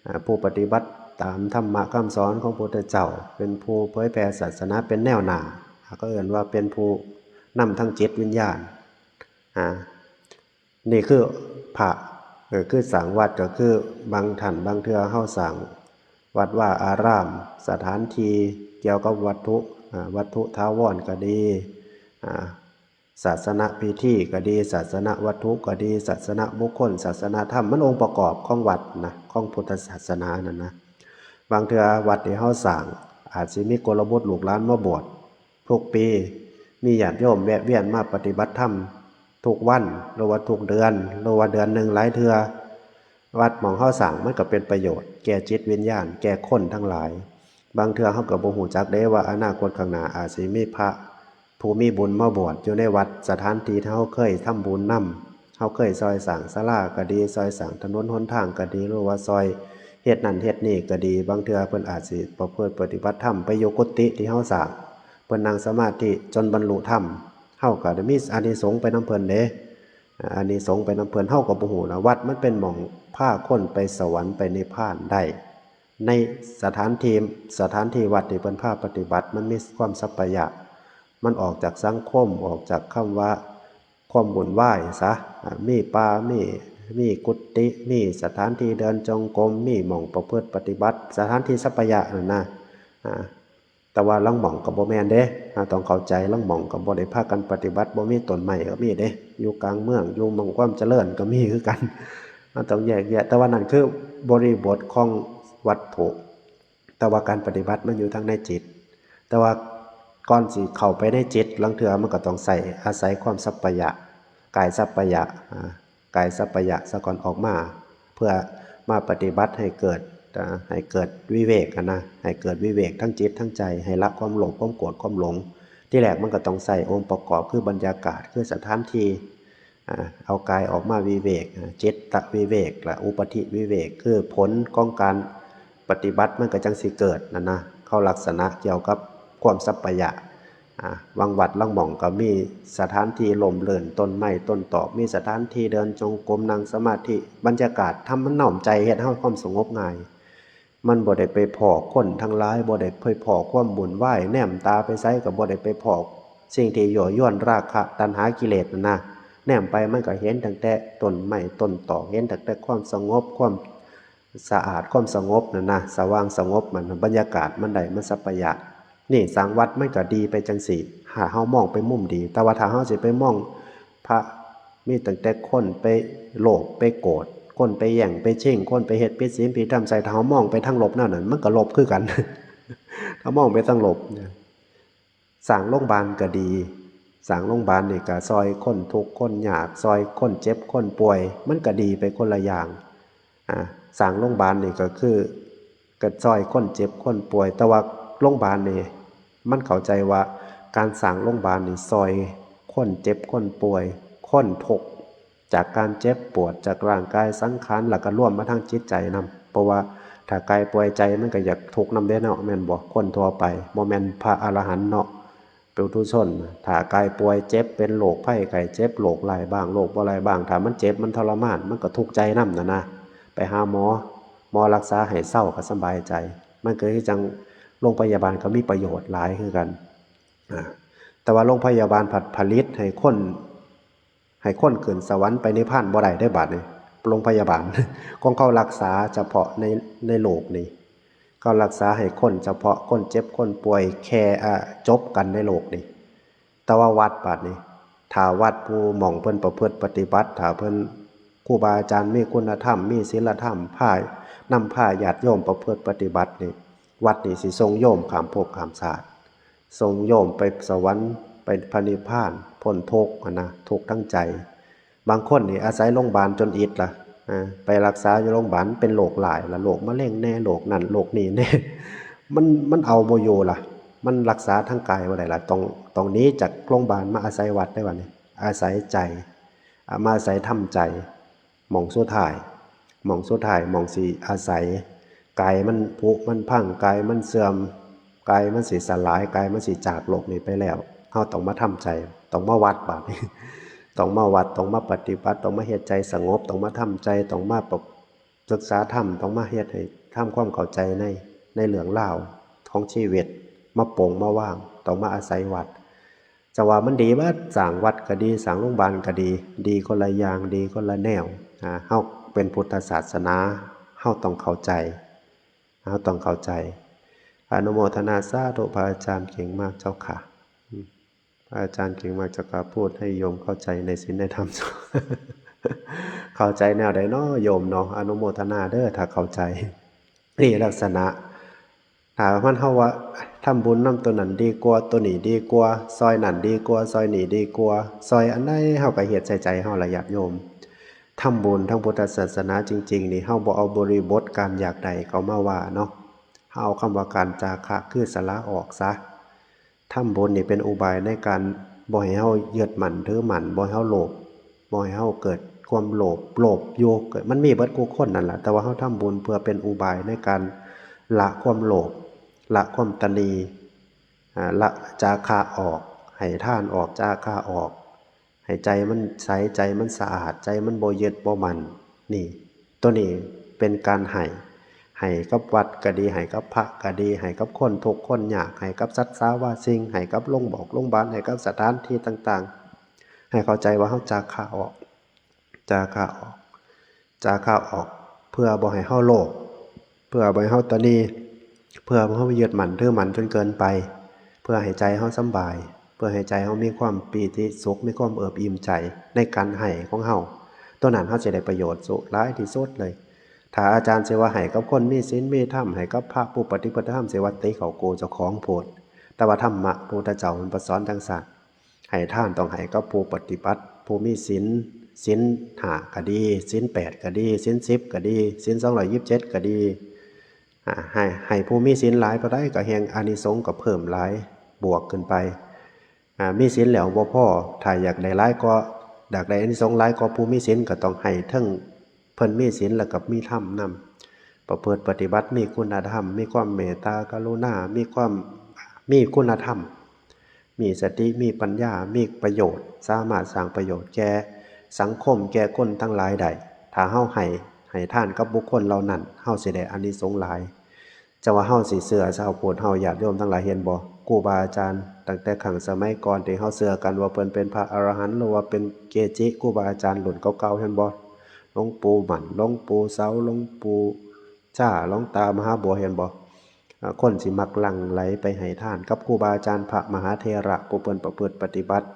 อ่า ผู้ปฏิบัติตามธรรมะคำสอนของพุทธเจ้า เป็นผู้เผยแผ่ศาสนา เป็นแนวหน้า เขาเอิ้นว่าเป็นผู้นำทางจิตวิญญาณ อ่า นี่คือพระ เออ คือสร้างวัดก็คือบางท่านบางเทื่อเฮาสร้างวัดวาอาราม สถานที่เกี่ยวกับวัตถุ อ่า วัตถุถาวรก็ดี อ่า ศาสนพิธีก็ดี ศาสนวัตถุก็ดี ศาสนบุคคล ศาสนธรรม มันองค์ประกอบของวัดนะ ของพุทธศาสนานั่นนะ บางเทื่อวัดที่เฮาสร้าง อาจสิมีกลบุตรลูกหลานมาบวชทุกปี มีญาติโยมแวะเวียนมาปฏิบัติธรรมทุกวัน หรือว่าทุกเดือน หรือว่าเดือนหนึ่งหลายเทื่อ วัดหม่องเฮาสร้างมันก็เป็นประโยชน์แก่จิตวิญญาณ แก่คนทั้งหลาย บางเทื่อเฮาก็บ่ฮู้จักเด้ว่าอนาคตข้างหน้าอาจสิมีพระผู้มีบุญมาบวชอยู่ในวัด สถานที่ที่เฮาเคยทำบุญนำ เฮาเคยซอยสร้างศาลาก็ดี ซอยสร้างถนนหนทางก็ดี หรือว่าซอยเฮ็ดนั่นเฮ็ดนี่ก็ดี บางเทื่อเพิ่นอาจสิประพฤติปฏิบัติธรรมไปอยู่กุฏิที่เฮาสร้าง เพิ่นนั่งสมาธิจนบรรลุธรรม เฮาก็ได้มีอานิสงส์ไปนำเพิ่นเด้ อานิสงส์ไปนำเพิ่น เฮาก็บ่ฮู้นะ วัดมันเป็นหม่องพาคนไปสวรรค์ไปนิพพานได้ ในสถานที่ สถานที่วัดที่เพิ่นพาปฏิบัติ มันมีความสัปปายะ มันออกจากสังคม ออกจากคำว่าความวุ่นวายซะ อ่า มีป่า มี มีกุฏิ มีสถานที่เดินจงกรม มีหม่องประพฤติปฏิบัติ สถานที่สัปปายะนั่นนะ อ่า แต่ว่าลางหม่องก็บ่แม่นเด้ อ่า ต้องเข้าใจ ลางหม่องก็บ่ได้พากันปฏิบัติ บ่มีต้นไม้ก็มีเด้ อยู่กลางเมือง อยู่หม่องความเจริญก็มีคือกัน มันต้องแยกแยะ แต่ว่านั่นคือบริบทของวัตถุ แต่ว่าการปฏิบัติมันอยู่ทางในจิต แต่ว่าก่อนสิเข้าไปในจิต ลางเทื่อมันก็ต้องใช้ อาศัยความสัปปายะ กายสัปปายะ อ่า กายสัปปายะซะก่อน ออกมา เพื่อมาปฏิบัติให้เกิด อ่า ให้เกิดวิเวกอะนะ ให้เกิดวิเวกทั้งจิตทั้งใจ ให้ละความโลภ ความโกรธ ความหลง ที่แรกมันก็ต้องใช้องค์ประกอบ คือบรรยากาศ คือสถานที่ อ่า เอากายออกมาวิเวก อ่า จิตตวิเวก และอุปธิวิเวก คือผลของการปฏิบัติมันก็จั่งสิเกิดนั่นนะ เขาลักษณะเกี่ยวกับความสัปปายะ อ่า บางวัดลางหม่องก็มีสถานที่ร่มรื่น ต้นไม้ต้นตอก มีสถานที่เดินจงกรม นั่งสมาธิ บรรยากาศธรรมมันน้อมใจ เฮ็ดให้เฮาความสงบง่าย มันบ่ได้ไปพ้อคนทั้งหลาย บ่ได้ไปพ้อความวุ่นวาย แนมตาไปไสก็บ่ได้ไปพ้อสิ่งที่ยั่วยวนราคะ ตัณหา กิเลสนั่นนะ แนมไปมันก็เห็นตั้งแต่ต้นไม้ต้นตอก เห็นตั้งแต่ความสงบ ความสะอาด ความสงบนั่นนะ สว่างสงบมัน บรรยากาศมันได้ มันสัปปะยะ นี่สร้างวัดมันก็ดีไปจังซี่ ถ้าเฮามองไปมุมดี แต่ว่าถ้าเฮาสิไปมองพระ มีตั้งแต่คนไปโลภไปโกรธ คนไปแย่งไปชิง คนไปเฮ็ดผิดศีลผิดธรรมใส่ ถ้าเฮามองไปทางลบแนวนั้น มันก็ลบคือกัน ถ้ามองไปทางลบเนี่ย สร้างโรงบาลก็ดี สร้างโรงบาลนี่ก็ซ่อยคนทุกข์คนยาก ซ่อยคนเจ็บคนป่วย มันก็ดีไปคนละอย่าง อ่า สร้างโรงบาลนี่ก็คือ ก็ซ่อยคนเจ็บคนป่วย แต่ว่าโรงบาลนี่ มันเข้าใจว่าการสร้างโรงบาลนี่ซ่อยคนเจ็บคนป่วย คนทุกข์ จากการเจ็บปวดจากร่างกายสังขาร แล้วก็รวมมาทั้งจิตใจนำ เพราะว่าถ้ากายป่วยใจมันก็อยากทุกข์นำเด้เนาะ แม่นบ่ คนทั่วไป บ่แม่นพระอรหันต์เนาะ ปุถุชน ถ้ากายป่วยเจ็บเป็นโรคภัยไข้เจ็บโรคร้ายบ้างโรคบ่ร้ายบ้าง ถ้ามันเจ็บมันทรมาน มันก็ทุกข์ใจนำน่ะนะ ไปหาหมอ หมอรักษาให้เซาก็สำบายใจ มันก็คือจั่งโรงพยาบาลก็มีประโยชน์หลายคือกัน อ่า แต่ว่าโรงพยาบาลผัดผลิตให้คน ให้คนขึ้นสวรรค์ไปนิพพานบ่ได้เด้บาดนี้ โรงพยาบาล ของเขารักษาเฉพาะใน ในโลกนี้ เขารักษาให้คนเฉพาะคนเจ็บคนป่วยแค่ อ่า จบกันในโลกนี้ แต่ว่าวัดบาดนี้ ถ้าวัดผู้หม่องเพิ่นประพฤติปฏิบัติ ถ้าเพิ่นครูบาอาจารย์มีคุณธรรม มีศีลธรรม พา นำพาญาติโยมประพฤติปฏิบัตินี่ วัดนี่สิส่งโยมข้ามภพข้ามชาติ ส่งโยมไปสวรรค์ ไปพระนิพพาน พ้นทุกข์หั้นนะ ทุกข์ทั้งใจ บางคนนี่อาศัยโรงบาลจนอิดล่ะ อ่า ไปรักษาอยู่โรงบาล เป็นโรคร้ายล่ะ โรคมะเร็งแน่ โรคนั่นโรคนี่แน่ มัน มันเอาบ่อยู่ล่ะ มันรักษาทางกายบ่ได้ล่ะ ต้อง ต้องหนีจากโรงบาลมาอาศัยวัดได้บัดนี้ อาศัยใจ อ่า มาอาศัยธรรมใจ หม่องสุดท้าย หม่องสุดท้าย หม่องสิอาศัย กายมันผุมันพัง กายมันเสื่อม กายมันสิสลาย กายมันสิจากโลกนี้ไปแล้ว เฮาต้องมาทำใจ ต้องมาวัดบาดนี้ ต้องมาวัด ต้องมาปฏิบัติ ต้องมาเฮ็ดใจสงบ ต้องมาทำใจ ต้องมาปะ- ศึกษาธรรม ต้องมาเฮ็ดให้ทำความเข้าใจใน ในเรื่องราวของชีวิต มาปลงมาวาง ต้องมาอาศัยวัด จะว่ามันดีเบิด สร้างวัดก็ดี สร้างโรงบาลก็ดี ดีคนละอย่าง ดีคนละแนว อ่า เฮาเป็นพุทธศาสนา เฮาต้องเข้าใจ เฮาต้องเข้าใจ อนุโมทนาสาธุ พระอาจารย์เก่งมากเจ้าค่ะ อืม พระอาจารย์เก่งมากเจ้าค่ะ พูดให้โยมเข้าใจในศีลในธรรม เข้าใจแนวใดน้อโยมเนาะ อนุโมทนาเด้อ ถ้าเข้าใจ นี่ลักษณะ ถ้ามันเฮาว่าทำบุญนำตัวนั้นดีกว่า ตัวนี้ดีกว่า ซ่อยนั่นดีกว่า ซ่อยนี่ดีกว่า ซ่อยอันใดเฮาก็เฮ็ดใส่ใจเฮาล่ะญาติโยม ทำบุญทางพุทธศาสนาจริงๆนี่ เฮาบ่เอาบริบทการอยากได้เข้ามาว่าเนาะ เฮาเอาคำว่าการจาคะคือสละออกซะ ทำบุญนี่เป็นอุบายในการบ่ให้เฮายึดมั่นถือมั่น บ่ให้เฮาโลภ บ่ให้เฮาเกิดความโลภ โลภอยู่ เกิด มันมีเบิดคู่คนนั่นล่ะ แต่ว่าเฮาทำบุญเพื่อเป็นอุบายในการละความโลภ ละความตณี อ่า ละจาคะออก ให้ทานออก จาคะออก ให้ใจมันใส ใจมันสะอาด ใจมันบ่ยึดบ่มั่น นี่ ตัวนี้เป็นการให้ ให้กับวัดก็ดี ให้กับพระก็ดี ให้กับคนทุกข์คนยาก ให้กับสัตว์สาวาสิ่ง ให้กับโรงบอกโรงบาล ให้กับสถานที่ต่างๆ ให้เข้าใจว่าเฮาจาคะออก จาคะออก จาคะออก เพื่อบ่ให้เฮาโลภ เพื่อบ่ให้เฮาตะนี เพื่อบ่ให้เฮายึดมั่นถือมั่นจนเกินไป เพื่อให้ใจเฮาสำบาย เพื่อให้ใจเฮามีความปีติสุข มีความเอิบอิ่มใจในการให้ของเฮา ตัวนั้นเฮาสิได้ประโยชน์สุด หลายที่สุดเลย ถ้าอาจารย์สิว่าให้กับคนมีศีลมีธรรม ให้กับพระผู้ปฏิบัติธรรม สิว่าติเขาโกเจ้าของโพด แต่ว่าธรรมะพระพุทธเจ้ามันบ่สอนจั่งซั้น ให้ทานต้องให้กับผู้ปฏิบัติ ผู้มีศีล ศีลห้าก็ดี ศีลแปดก็ดี ศีลสิบก็ดี ศีลสองร้อยยี่สิบเจ็ดก็ดี อ่า ให้ ให้ผู้มีศีลหลายเท่าใดก็แฮ่งอานิสงส์ก็เพิ่มหลาย บวกขึ้นไป อ่า มีศีลแล้วบ่พอ ถ้าอยากได้หลายกว่า อยากได้อานิสงส์หลายกว่าผู้มีศีลก็ต้องให้เทิงเพิ่นมีศีลแล้วก็มีธรรมนำ ประพฤติปฏิบัติมีคุณธรรม มีความเมตตากรุณา มีความ มีคุณธรรม มีสติ มีปัญญา มีประโยชน์ สามารถสร้างประโยชน์แก่สังคม แก่คนทั้งหลายได้ ถ้าเฮาให้ ให้ทานกับบุคคลเหล่านั้น เฮาสิได้อานิสงส์หลาย จะว่าเฮาสิเชื่อซะเอาโพด เฮาญาติโยมทั้งหลายเห็นบ่ ครูบาอาจารย์ ตั้งแต่ครั้งสมัยก่อนที่เฮาเชื่อกันว่าเพิ่นเป็นพระอรหันต์ หรือว่าเป็นเกจิครูบาอาจารย์รุ่นเก่าๆ เห็นบ่ หลวงปู่หมั้น หลวงปู่เสา หลวงปู่จ้า หลวงตามหาบัว เห็นบ่ อ่า คนสิมักหลั่งไหลไปให้ทานกับครูบาอาจารย์พระมหาเถระผู้เพิ่นประพฤติปฏิบัติ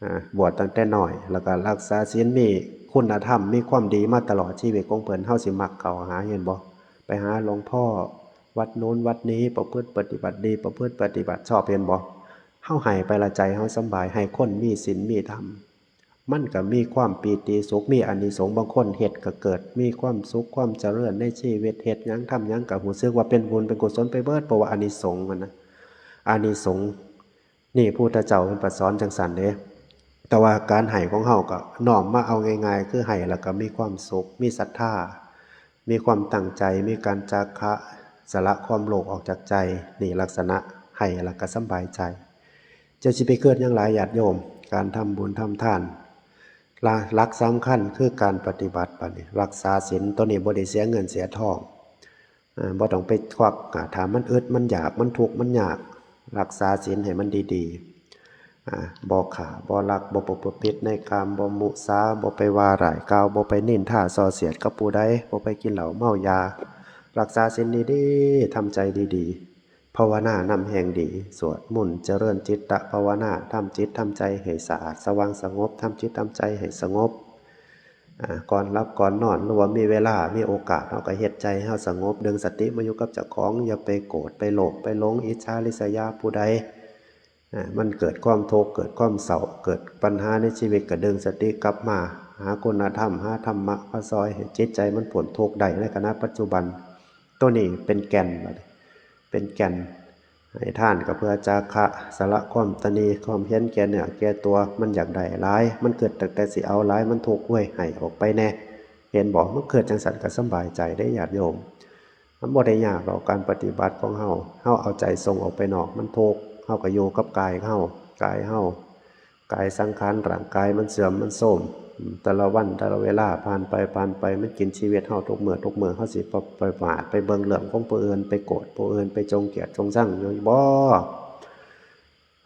อ่า บวชตั้งแต่น้อย แล้วก็รักษาศีล มีคุณธรรม มีความดีมาตลอดชีวิตของเพิ่น เฮาสิมักเข้าหา เห็นบ่ ไปหาหลวงพ่อวัดโน้นวัดนี้ ประพฤติปฏิบัติดี ประพฤติปฏิบัติชอบ เห็นบ่ เฮาให้ไปละใจเฮาสำบาย ให้คนมีศีลมีธรรม มันก็มีความปีติสุข มีอานิสงส์ บางคนเฮ็ดก็เกิดมีความสุขความเจริญในชีวิต เฮ็ดหยังทำหยังก็รู้สึกว่าเป็นบุญเป็นกุศลไปเบิด เพราะว่าอานิสงส์มันนะ อานิสงส์นี่พุทธเจ้าเพิ่นประสอนจังซั่นเด้ แต่ว่าการให้ของเฮาก็น้อมมาเอาง่ายๆ คือให้แล้วก็มีความสุข มีศรัทธา มีความตั้งใจ มีการจาคะ สละความโลภออกจากใจ นี่ลักษณะให้แล้วก็สำบายใจ เจ้าสิไปคิดหยังหลายญาติโยม การทำบุญทำทาน หลัก หลักสำคัญคือการปฏิบัติบัดนี้ รักษาศีล ตัวนี้บ่ได้เสียเงินเสียทอง อ่า บ่ต้องไปควัก อ่า ถ้ามันอึดมันอยาก มันทุกข์มันยาก รักษาศีลให้มันดีๆ อ่า บ่ฆ่า บ่ลัก บ่ประพฤติผิดในกาม บ่มุสา บ่ไปว่าร้ายกล่าว บ่ไปนินทาส่อเสียดกับผู้ใด บ่ไปกินเหล้าเมายา รักษาศีลดีๆ ทำใจดีๆ ภาวนานำแฮงดี สวดมนต์เจริญจิตตภาวนา ทำจิตทำใจให้สะอาดสว่างสงบ ทำจิตทำใจให้สงบ อ่า ก่อนหลับก่อนนอน หรือว่ามีเวลา มีโอกาส เฮาก็เฮ็ดใจให้เฮาสงบ ดึงสติมาอยู่กับเจ้าของ อย่าไปโกรธ ไปโลภ ไปหลง อิจฉาริษยาผู้ใด อ่า มันเกิดความทุกข์ เกิดความเศร้า เกิดปัญหาในชีวิต ก็ดึงสติกลับมาหาคุณธรรม หาธรรมะมาซอยให้จิตใจมันพ้นทุกข์ได้ในขณะปัจจุบัน ตัวนี้เป็นแก่นบัดนี้ เป็นแก่น ให้ทานก็เพื่อจาคะ สละความตณี ความเห็นแก่เนื้อแก่ตัว มันอยากได้หลาย มันคิดตั้งแต่สิเอาหลาย มันทุกข์เว้ย ให้ออกไปแน่ เห็นบ่ มันคิดจังซั่นก็สำบายใจเด้ญาติโยม มันบ่ได้ยากดอกการปฏิบัติของเฮา เฮาเอาใจส่งออกไปนอก มันทุกข์ เฮาก็อยู่กับกายเฮา กายเฮา กายสังขาร ร่างกายมันเสื่อมมันโทรม อืม แต่ละวันแต่ละเวลาผ่านไปผ่านไป มันกินชีวิตเฮาทุกมื้อทุกมื้อ เฮาสิไปประมาท ไปเบิ่งเรื่องของผู้อื่น ไปโกรธผู้อื่น ไปจงเกลียดจงชังอยู่บ่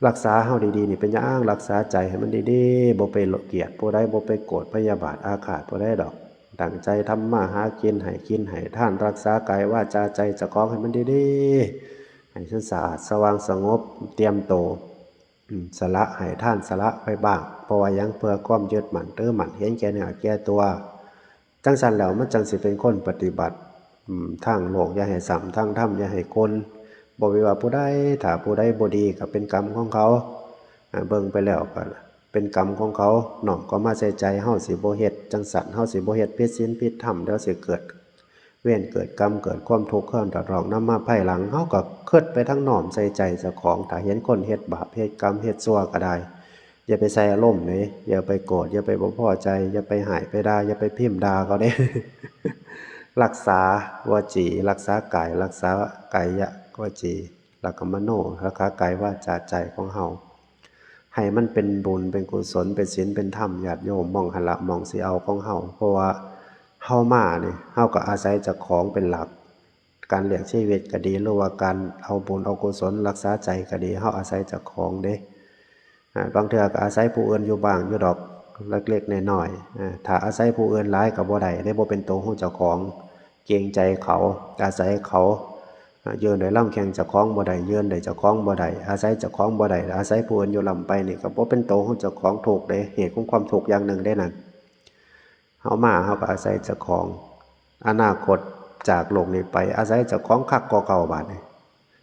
รักษาเฮาดีๆ นี่เป็นหยัง รักษาใจให้มันดีๆ บ่ไปเกลียดผู้ใด บ่ไปโกรธพยาบาทอาฆาตผู้ใดดอก ตั้งใจทำมาหากิน ให้กินให้ทาน รักษากายวาจาใจเจ้าของให้มันดีๆ ให้มันสะอาดสว่างสงบ เตรียมโต อืม สละให้ทาน สละไว้บ้าง เพราะว่าหยัง เพื่อความยึดมั่นถือมั่น เห็นแก่เนื้อแก่ตัว จังซั่นแล้วมันจังสิเป็นคนปฏิบัติ อืม ทางโลกอย่าให้ซ้ำ ทางธรรมอย่าให้คน บ่ไปว่าผู้ใด ถ้าผู้ใดบ่ดีก็เป็นกรรมของเขา อ่า เบิ่งไปแล้วก็เป็นกรรมของเขา น้อมเข้ามาใส่ใจ เฮาสิบ่เฮ็ดจังซั่น เฮาสิบ่เฮ็ดผิดศีลผิดธรรม เดี๋ยวสิเกิด เวรเกิดกรรม เกิดความทุกข์ความเดือดร้อนนำมาภายหลัง เฮาก็คิดไปทางน้อมใส่ใจเจ้าของ ถ้าเห็นคนเฮ็ดบาป เฮ็ดกรรม เฮ็ดชั่วก็ได้ อย่าไปใส่อารมณ์เลย อย่าไปโกรธ อย่าไปบ่พอใจ อย่าไปฮ้ายไปด่า อย่าไปพิมพ์ด่าเขาเด้ รักษาวจี รักษากาย รักษากายะวจี แล้วก็มโน รักษากายวาจาใจของเฮา ให้มันเป็นบุญเป็นกุศล เป็นศีลเป็นธรรม ญาติโยม หม่องหั้นละหม่องสิเอาของเฮา เพราะว่าเฮามานี่ เฮาก็อาศัยเจ้าของเป็นหลัก การเลี้ยงชีวิตก็ดี หรือว่าการเอาบุญเอากุศลรักษาใจก็ดี เฮาอาศัยเจ้าของเด้ อ่า บางเทื่อก็อาศัยผู้อื่นอยู่บ้างอยู่ดอก เล็กๆน้อยๆ อ่า ถ้าอาศัยผู้อื่นหลายก็บ่ได้เด้ บ่เป็นโตของเจ้าของ เกรงใจเขา อาศัยเขา อ่า ยืนด้วยลำแข้งเจ้าของบ่ได้ ยืนด้วยเจ้าของบ่ได้ อาศัยเจ้าของบ่ได้ อาศัยผู้อื่นอยู่ล้ำไปนี่ก็บ่เป็นโตของเจ้าของ ทุกข์เด้ เหตุของความทุกข์อย่างหนึ่งเด้นั่น เฮามาเฮาก็อาศัยเจ้าของ อนาคตจากโลกนี้ไป อาศัยเจ้าของคักกว่าเก่าบาดนี้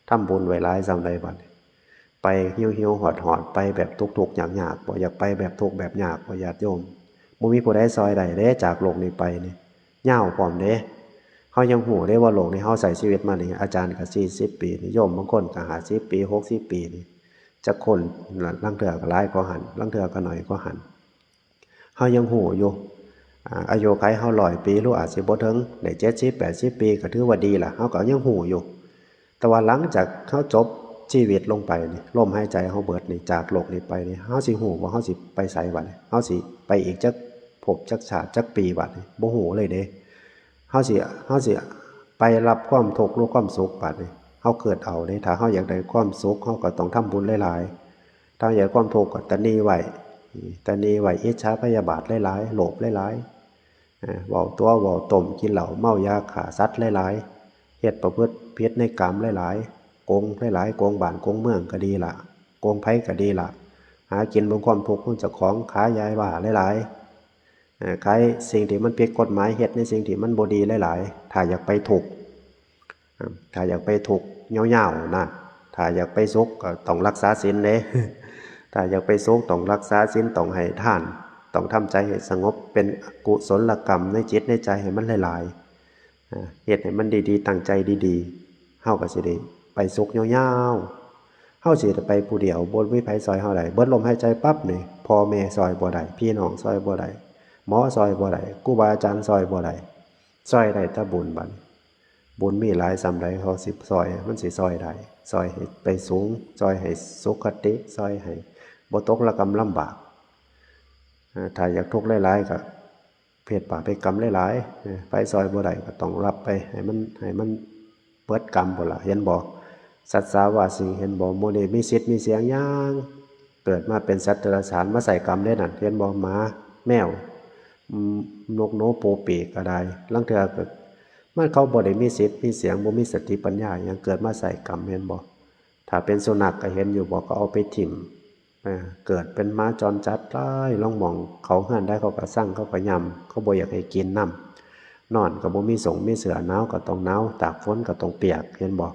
ทำบุญไว้หลายส่ำใดบาดนี้ ไปหิวๆหอดๆ ไปแบบทุกข์ๆยากๆ บ่ อยากไปแบบทุกข์แบบยากบ่ ญาติโยม บ่มีผู้ใดซ่อยได้เด้ จากโลกนี้ไปนี่ ยาวพร้อมเด้ เฮายังฮู้เด้ว่าโลกนี้เฮาใช้ชีวิตมานี่ อาจารย์ก็สี่สิบปีนี่ โยมบางคนก็ห้าสิบปี หกสิบปีนี่ จักคน ลางเทื่อก็หลายกว่าหั้น ลางเทื่อก็น้อยกว่าหั้น เฮายังฮู้อยู่ อ่า อายุขัยเฮาร้อยปี หรืออาจสิบ่ถึง ได้เจ็ดสิบ แปดสิบปี ก็ถือว่าดีล่ะ เฮาก็ยังฮู้อยู่ แต่ว่าหลังจากเฮาจบชีวิตลงไปนี่ ลมหายใจเฮาเบิดนี่ จากโลกนี้ไปนี่ เฮาสิฮู้ว่าเฮาสิไปไสบัดนี้ เฮาสิไปอีกจักภพจักชาติจักปีบัดนี้ บ่ฮู้เลยเด้ เฮาสิ เฮาสิไปรับความทุกข์หรือความสุขบัดนี้ เขาเกิดเอาเด้ ถ้าเฮาอยากได้ความสุข เฮาก็ต้องทำบุญหลายๆ ถ้าอยากได้ความทุกข์ก็ตระหนี่ไว้ ตระหนี่ไว้ อิจฉาพยาบาทหลายๆ โลภหลายๆ อ่า เว้าตั๋วเว้าต้ม กินเหล้าเมายา ฆ่าสัตว์หลายๆ เฮ็ดประพฤติผิดในกามหลายๆ โกงหลายๆ โกงบ้านโกงเมืองก็ดีล่ะ โกงไผก็ดีล่ะ หากินบนความทุกข์ของเจ้าของ ขายยาบ้าหลายๆ เอ่อ ขายสิ่งที่มันผิดกฎหมาย เฮ็ดในสิ่งที่มันบ่ดีหลายๆ ถ้าอยากไปทุกข์ อ่า ถ้าอยากไปทุกข์ยาวๆ นะ ถ้าอยากไปสุขก็ต้องรักษาศีลเด้ ถ้าอยากไปสุขต้องรักษาศีล ต้องให้ทาน ต้องทำใจให้สงบ เป็นกุศลกรรมในจิตในใจให้มันหลายๆ อ่า เฮ็ดให้มันดีๆ ตั้งใจดีๆ เฮาก็สิได้ไปสุขยาวๆ เฮาสิได้ไปผู้เดียว บ่มีไผซ่อยเฮาได้ เบิดลมหายใจปั๊บนี่ พ่อแม่ซ่อยบ่ได้ พี่น้องซ่อยบ่ได้ หมอซ่อยบ่ได้ ครูบาอาจารย์ซ่อยบ่ได้ ซ่อยได้แต่บุญบัดนี้ บุญมีหลายส่ำใด เขาสิซ่อย มันสิซ่อยได้ ซ่อยให้ไปสูง ซ่อยให้สุคติ ซ่อยให้บ่ตกระกำลำบาก อ่า ถ้าอยากทุกข์หลายๆ ก็ เฮ็ดบาปเฮ็ดกรรมหลายๆ เออ ไผซ่อยบ่ได้ก็ต้องรับไป ให้มัน ให้มันเบิดกรรมพุ้นล่ะ เห็นบ่ สัตว์สาวาสิ่ง เห็นบ่ หมู่นี้มีสิทธิ์มีเสียงหยัง เกิดมาเป็นสัตว์เดรัจฉาน มาใส่กรรมเด้นั่น เห็นบ่ หมา แมว อืม นกหนูปูปีกก็ได้ ลางเทื่อก็ มันเขาบ่ได้มีสิทธิ์มีเสียง บ่มีสติปัญญาหยัง เกิดมาใส่กรรม เห็นบ่ ถ้าเป็นสุนัขก็เห็นอยู่บ่ เขาเอาไปถิ่ม อ่า เกิดเป็นหมาจรจัดหลาย ลองมองเขาเฮือนใดเขาก็ซัง เขาก็ยำ เขาบ่อยากให้กินนำ นอนก็บ่มีส่งมีเสื้อ หนาวก็ต้องหนาว ตากฝนก็ต้องเปียก เห็นบ่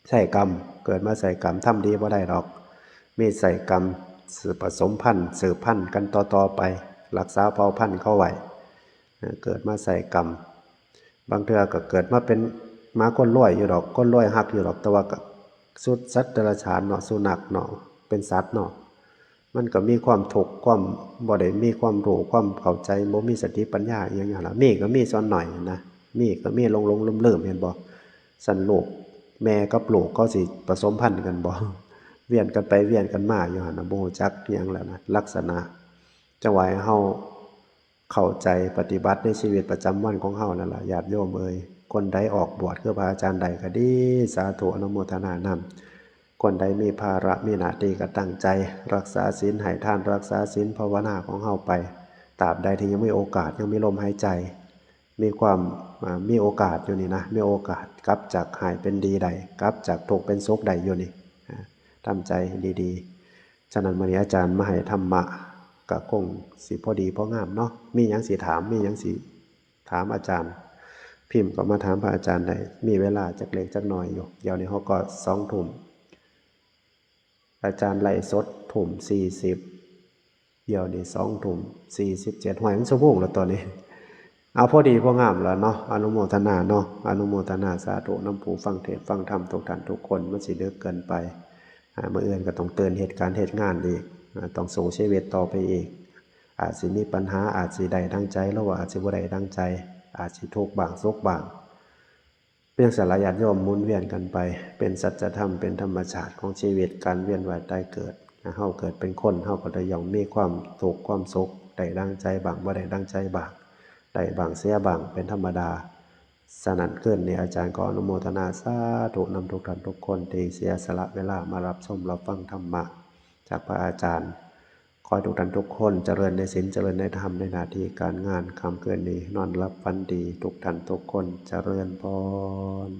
ใส่กรรม เกิดมาใส่กรรม ทำดีบ่ได้ดอก มีใส่กรรม สืบผสมพันธุ์ สืบพันธุ์กันต่อๆ ไป รักษาเผ่าพันธุ์เขาไว้ เออ เกิดมาใส่กรรม บางเทื่อก็เกิดมาเป็นหมาคนรวยอยู่ดอก คนรวยฮักอยู่ดอก แต่ว่าก็สุดสัตว์เดรัจฉานเนาะ สุนัขเนาะ เป็นสัตว์เนาะ มันก็มีความทุกข์ ความบ่ได้มีความรู้ ความเข้าใจ บ่มีสติปัญญาอิหยังหยังล่ะ มีก็มีส่วนน้อยนะ มีก็มีหลงๆ ลืมๆ เห็นบ่ ซั่นลูก แม่กับลูกเขาสิผสมพันธุ์กันบ่ เวียนกันไปเวียนกันมาอยู่หั่นน่ะ บ่รู้จักอิหยังแล้วนะ ลักษณะ จั่งว่าให้เฮา เข้าใจปฏิบัติในชีวิตประจำวันของเฮานั่นล่ะ ญาติโยมเอ่ย คนใดออกบวชคือพระอาจารย์ได้ก็ดี สาธุอนุโมทนานำ คนใดมีภาระมีหน้าที่ก็ตั้งใจรักษาศีล ให้ทาน รักษาศีลภาวนาของเฮาไป ตราบใดที่ยังมีโอกาส ยังมีลมหายใจ มีความ อ่า มีโอกาสอยู่นี่นะ มีโอกาสกลับจากร้ายเป็นดีได้ กลับจากทุกข์เป็นสุขได้อยู่นี่ อ่า ทำใจดีๆ ฉะนั้นมื้อนี้อาจารย์มาให้ธรรมะ ก็คงสิพอดีพองามเนาะ มีหยังสิถาม มีหยังสิถามอาจารย์ พิมพ์เข้ามาถามพระอาจารย์ได้ มีเวลาจักเล็กจักน้อยอยู่ เดี๋ยวนี้เฮาก็สองทุ่ม อาจารย์ไลฟ์สดทุ่มสี่สิบ เดี๋ยวนี้สองทุ่มสี่สิบเจ็ด ห้วย มันชั่วโมงแล้วตอนนี้ เอาพอดีพองามแล้วเนาะ อนุโมทนาเนาะ อนุโมทนาสาธุนำผู้ฟังเทศน์ฟังธรรมทุกท่านทุกคน มันสิดึกเกินไป อ่า มื้ออื่นก็ต้องตื่นเฮ็ดการเฮ็ดงานอีก อ่า ต้องสู้ชีวิตต่อไปอีก อาจสิมีปัญหา อาจสิได้ดังใจ หรือว่าอาจสิบ่ได้ดังใจ อาจสิทุกข์บ้าง สุขบ้าง เพียงซั่นล่ะญาติโยม หมุนเวียนกันไป เป็นสัจธรรม เป็นธรรมชาติของชีวิต การเวียนว่ายตายเกิด เฮาเกิดเป็นคน เฮาก็ได้ย่อมมีความทุกข์ความสุข ได้ดังใจบ้าง บ่ได้ดังใจบ้าง ได้บ้างเสียบ้าง เป็นธรรมดา ฉะนั้นคืนนี้อาจารย์ขออนุโมทนาสาธุนำทุกท่านทุกคนที่เสียสละเวลามารับชมรับฟังธรรมะจากพระอาจารย์ ขอให้ทุกท่านทุกคนเจริญในศีล เจริญในธรรม ในหน้าที่การงาน ค่ำคืนนี้นอนหลับฝันดี ทุกท่านทุกคน เจริญพร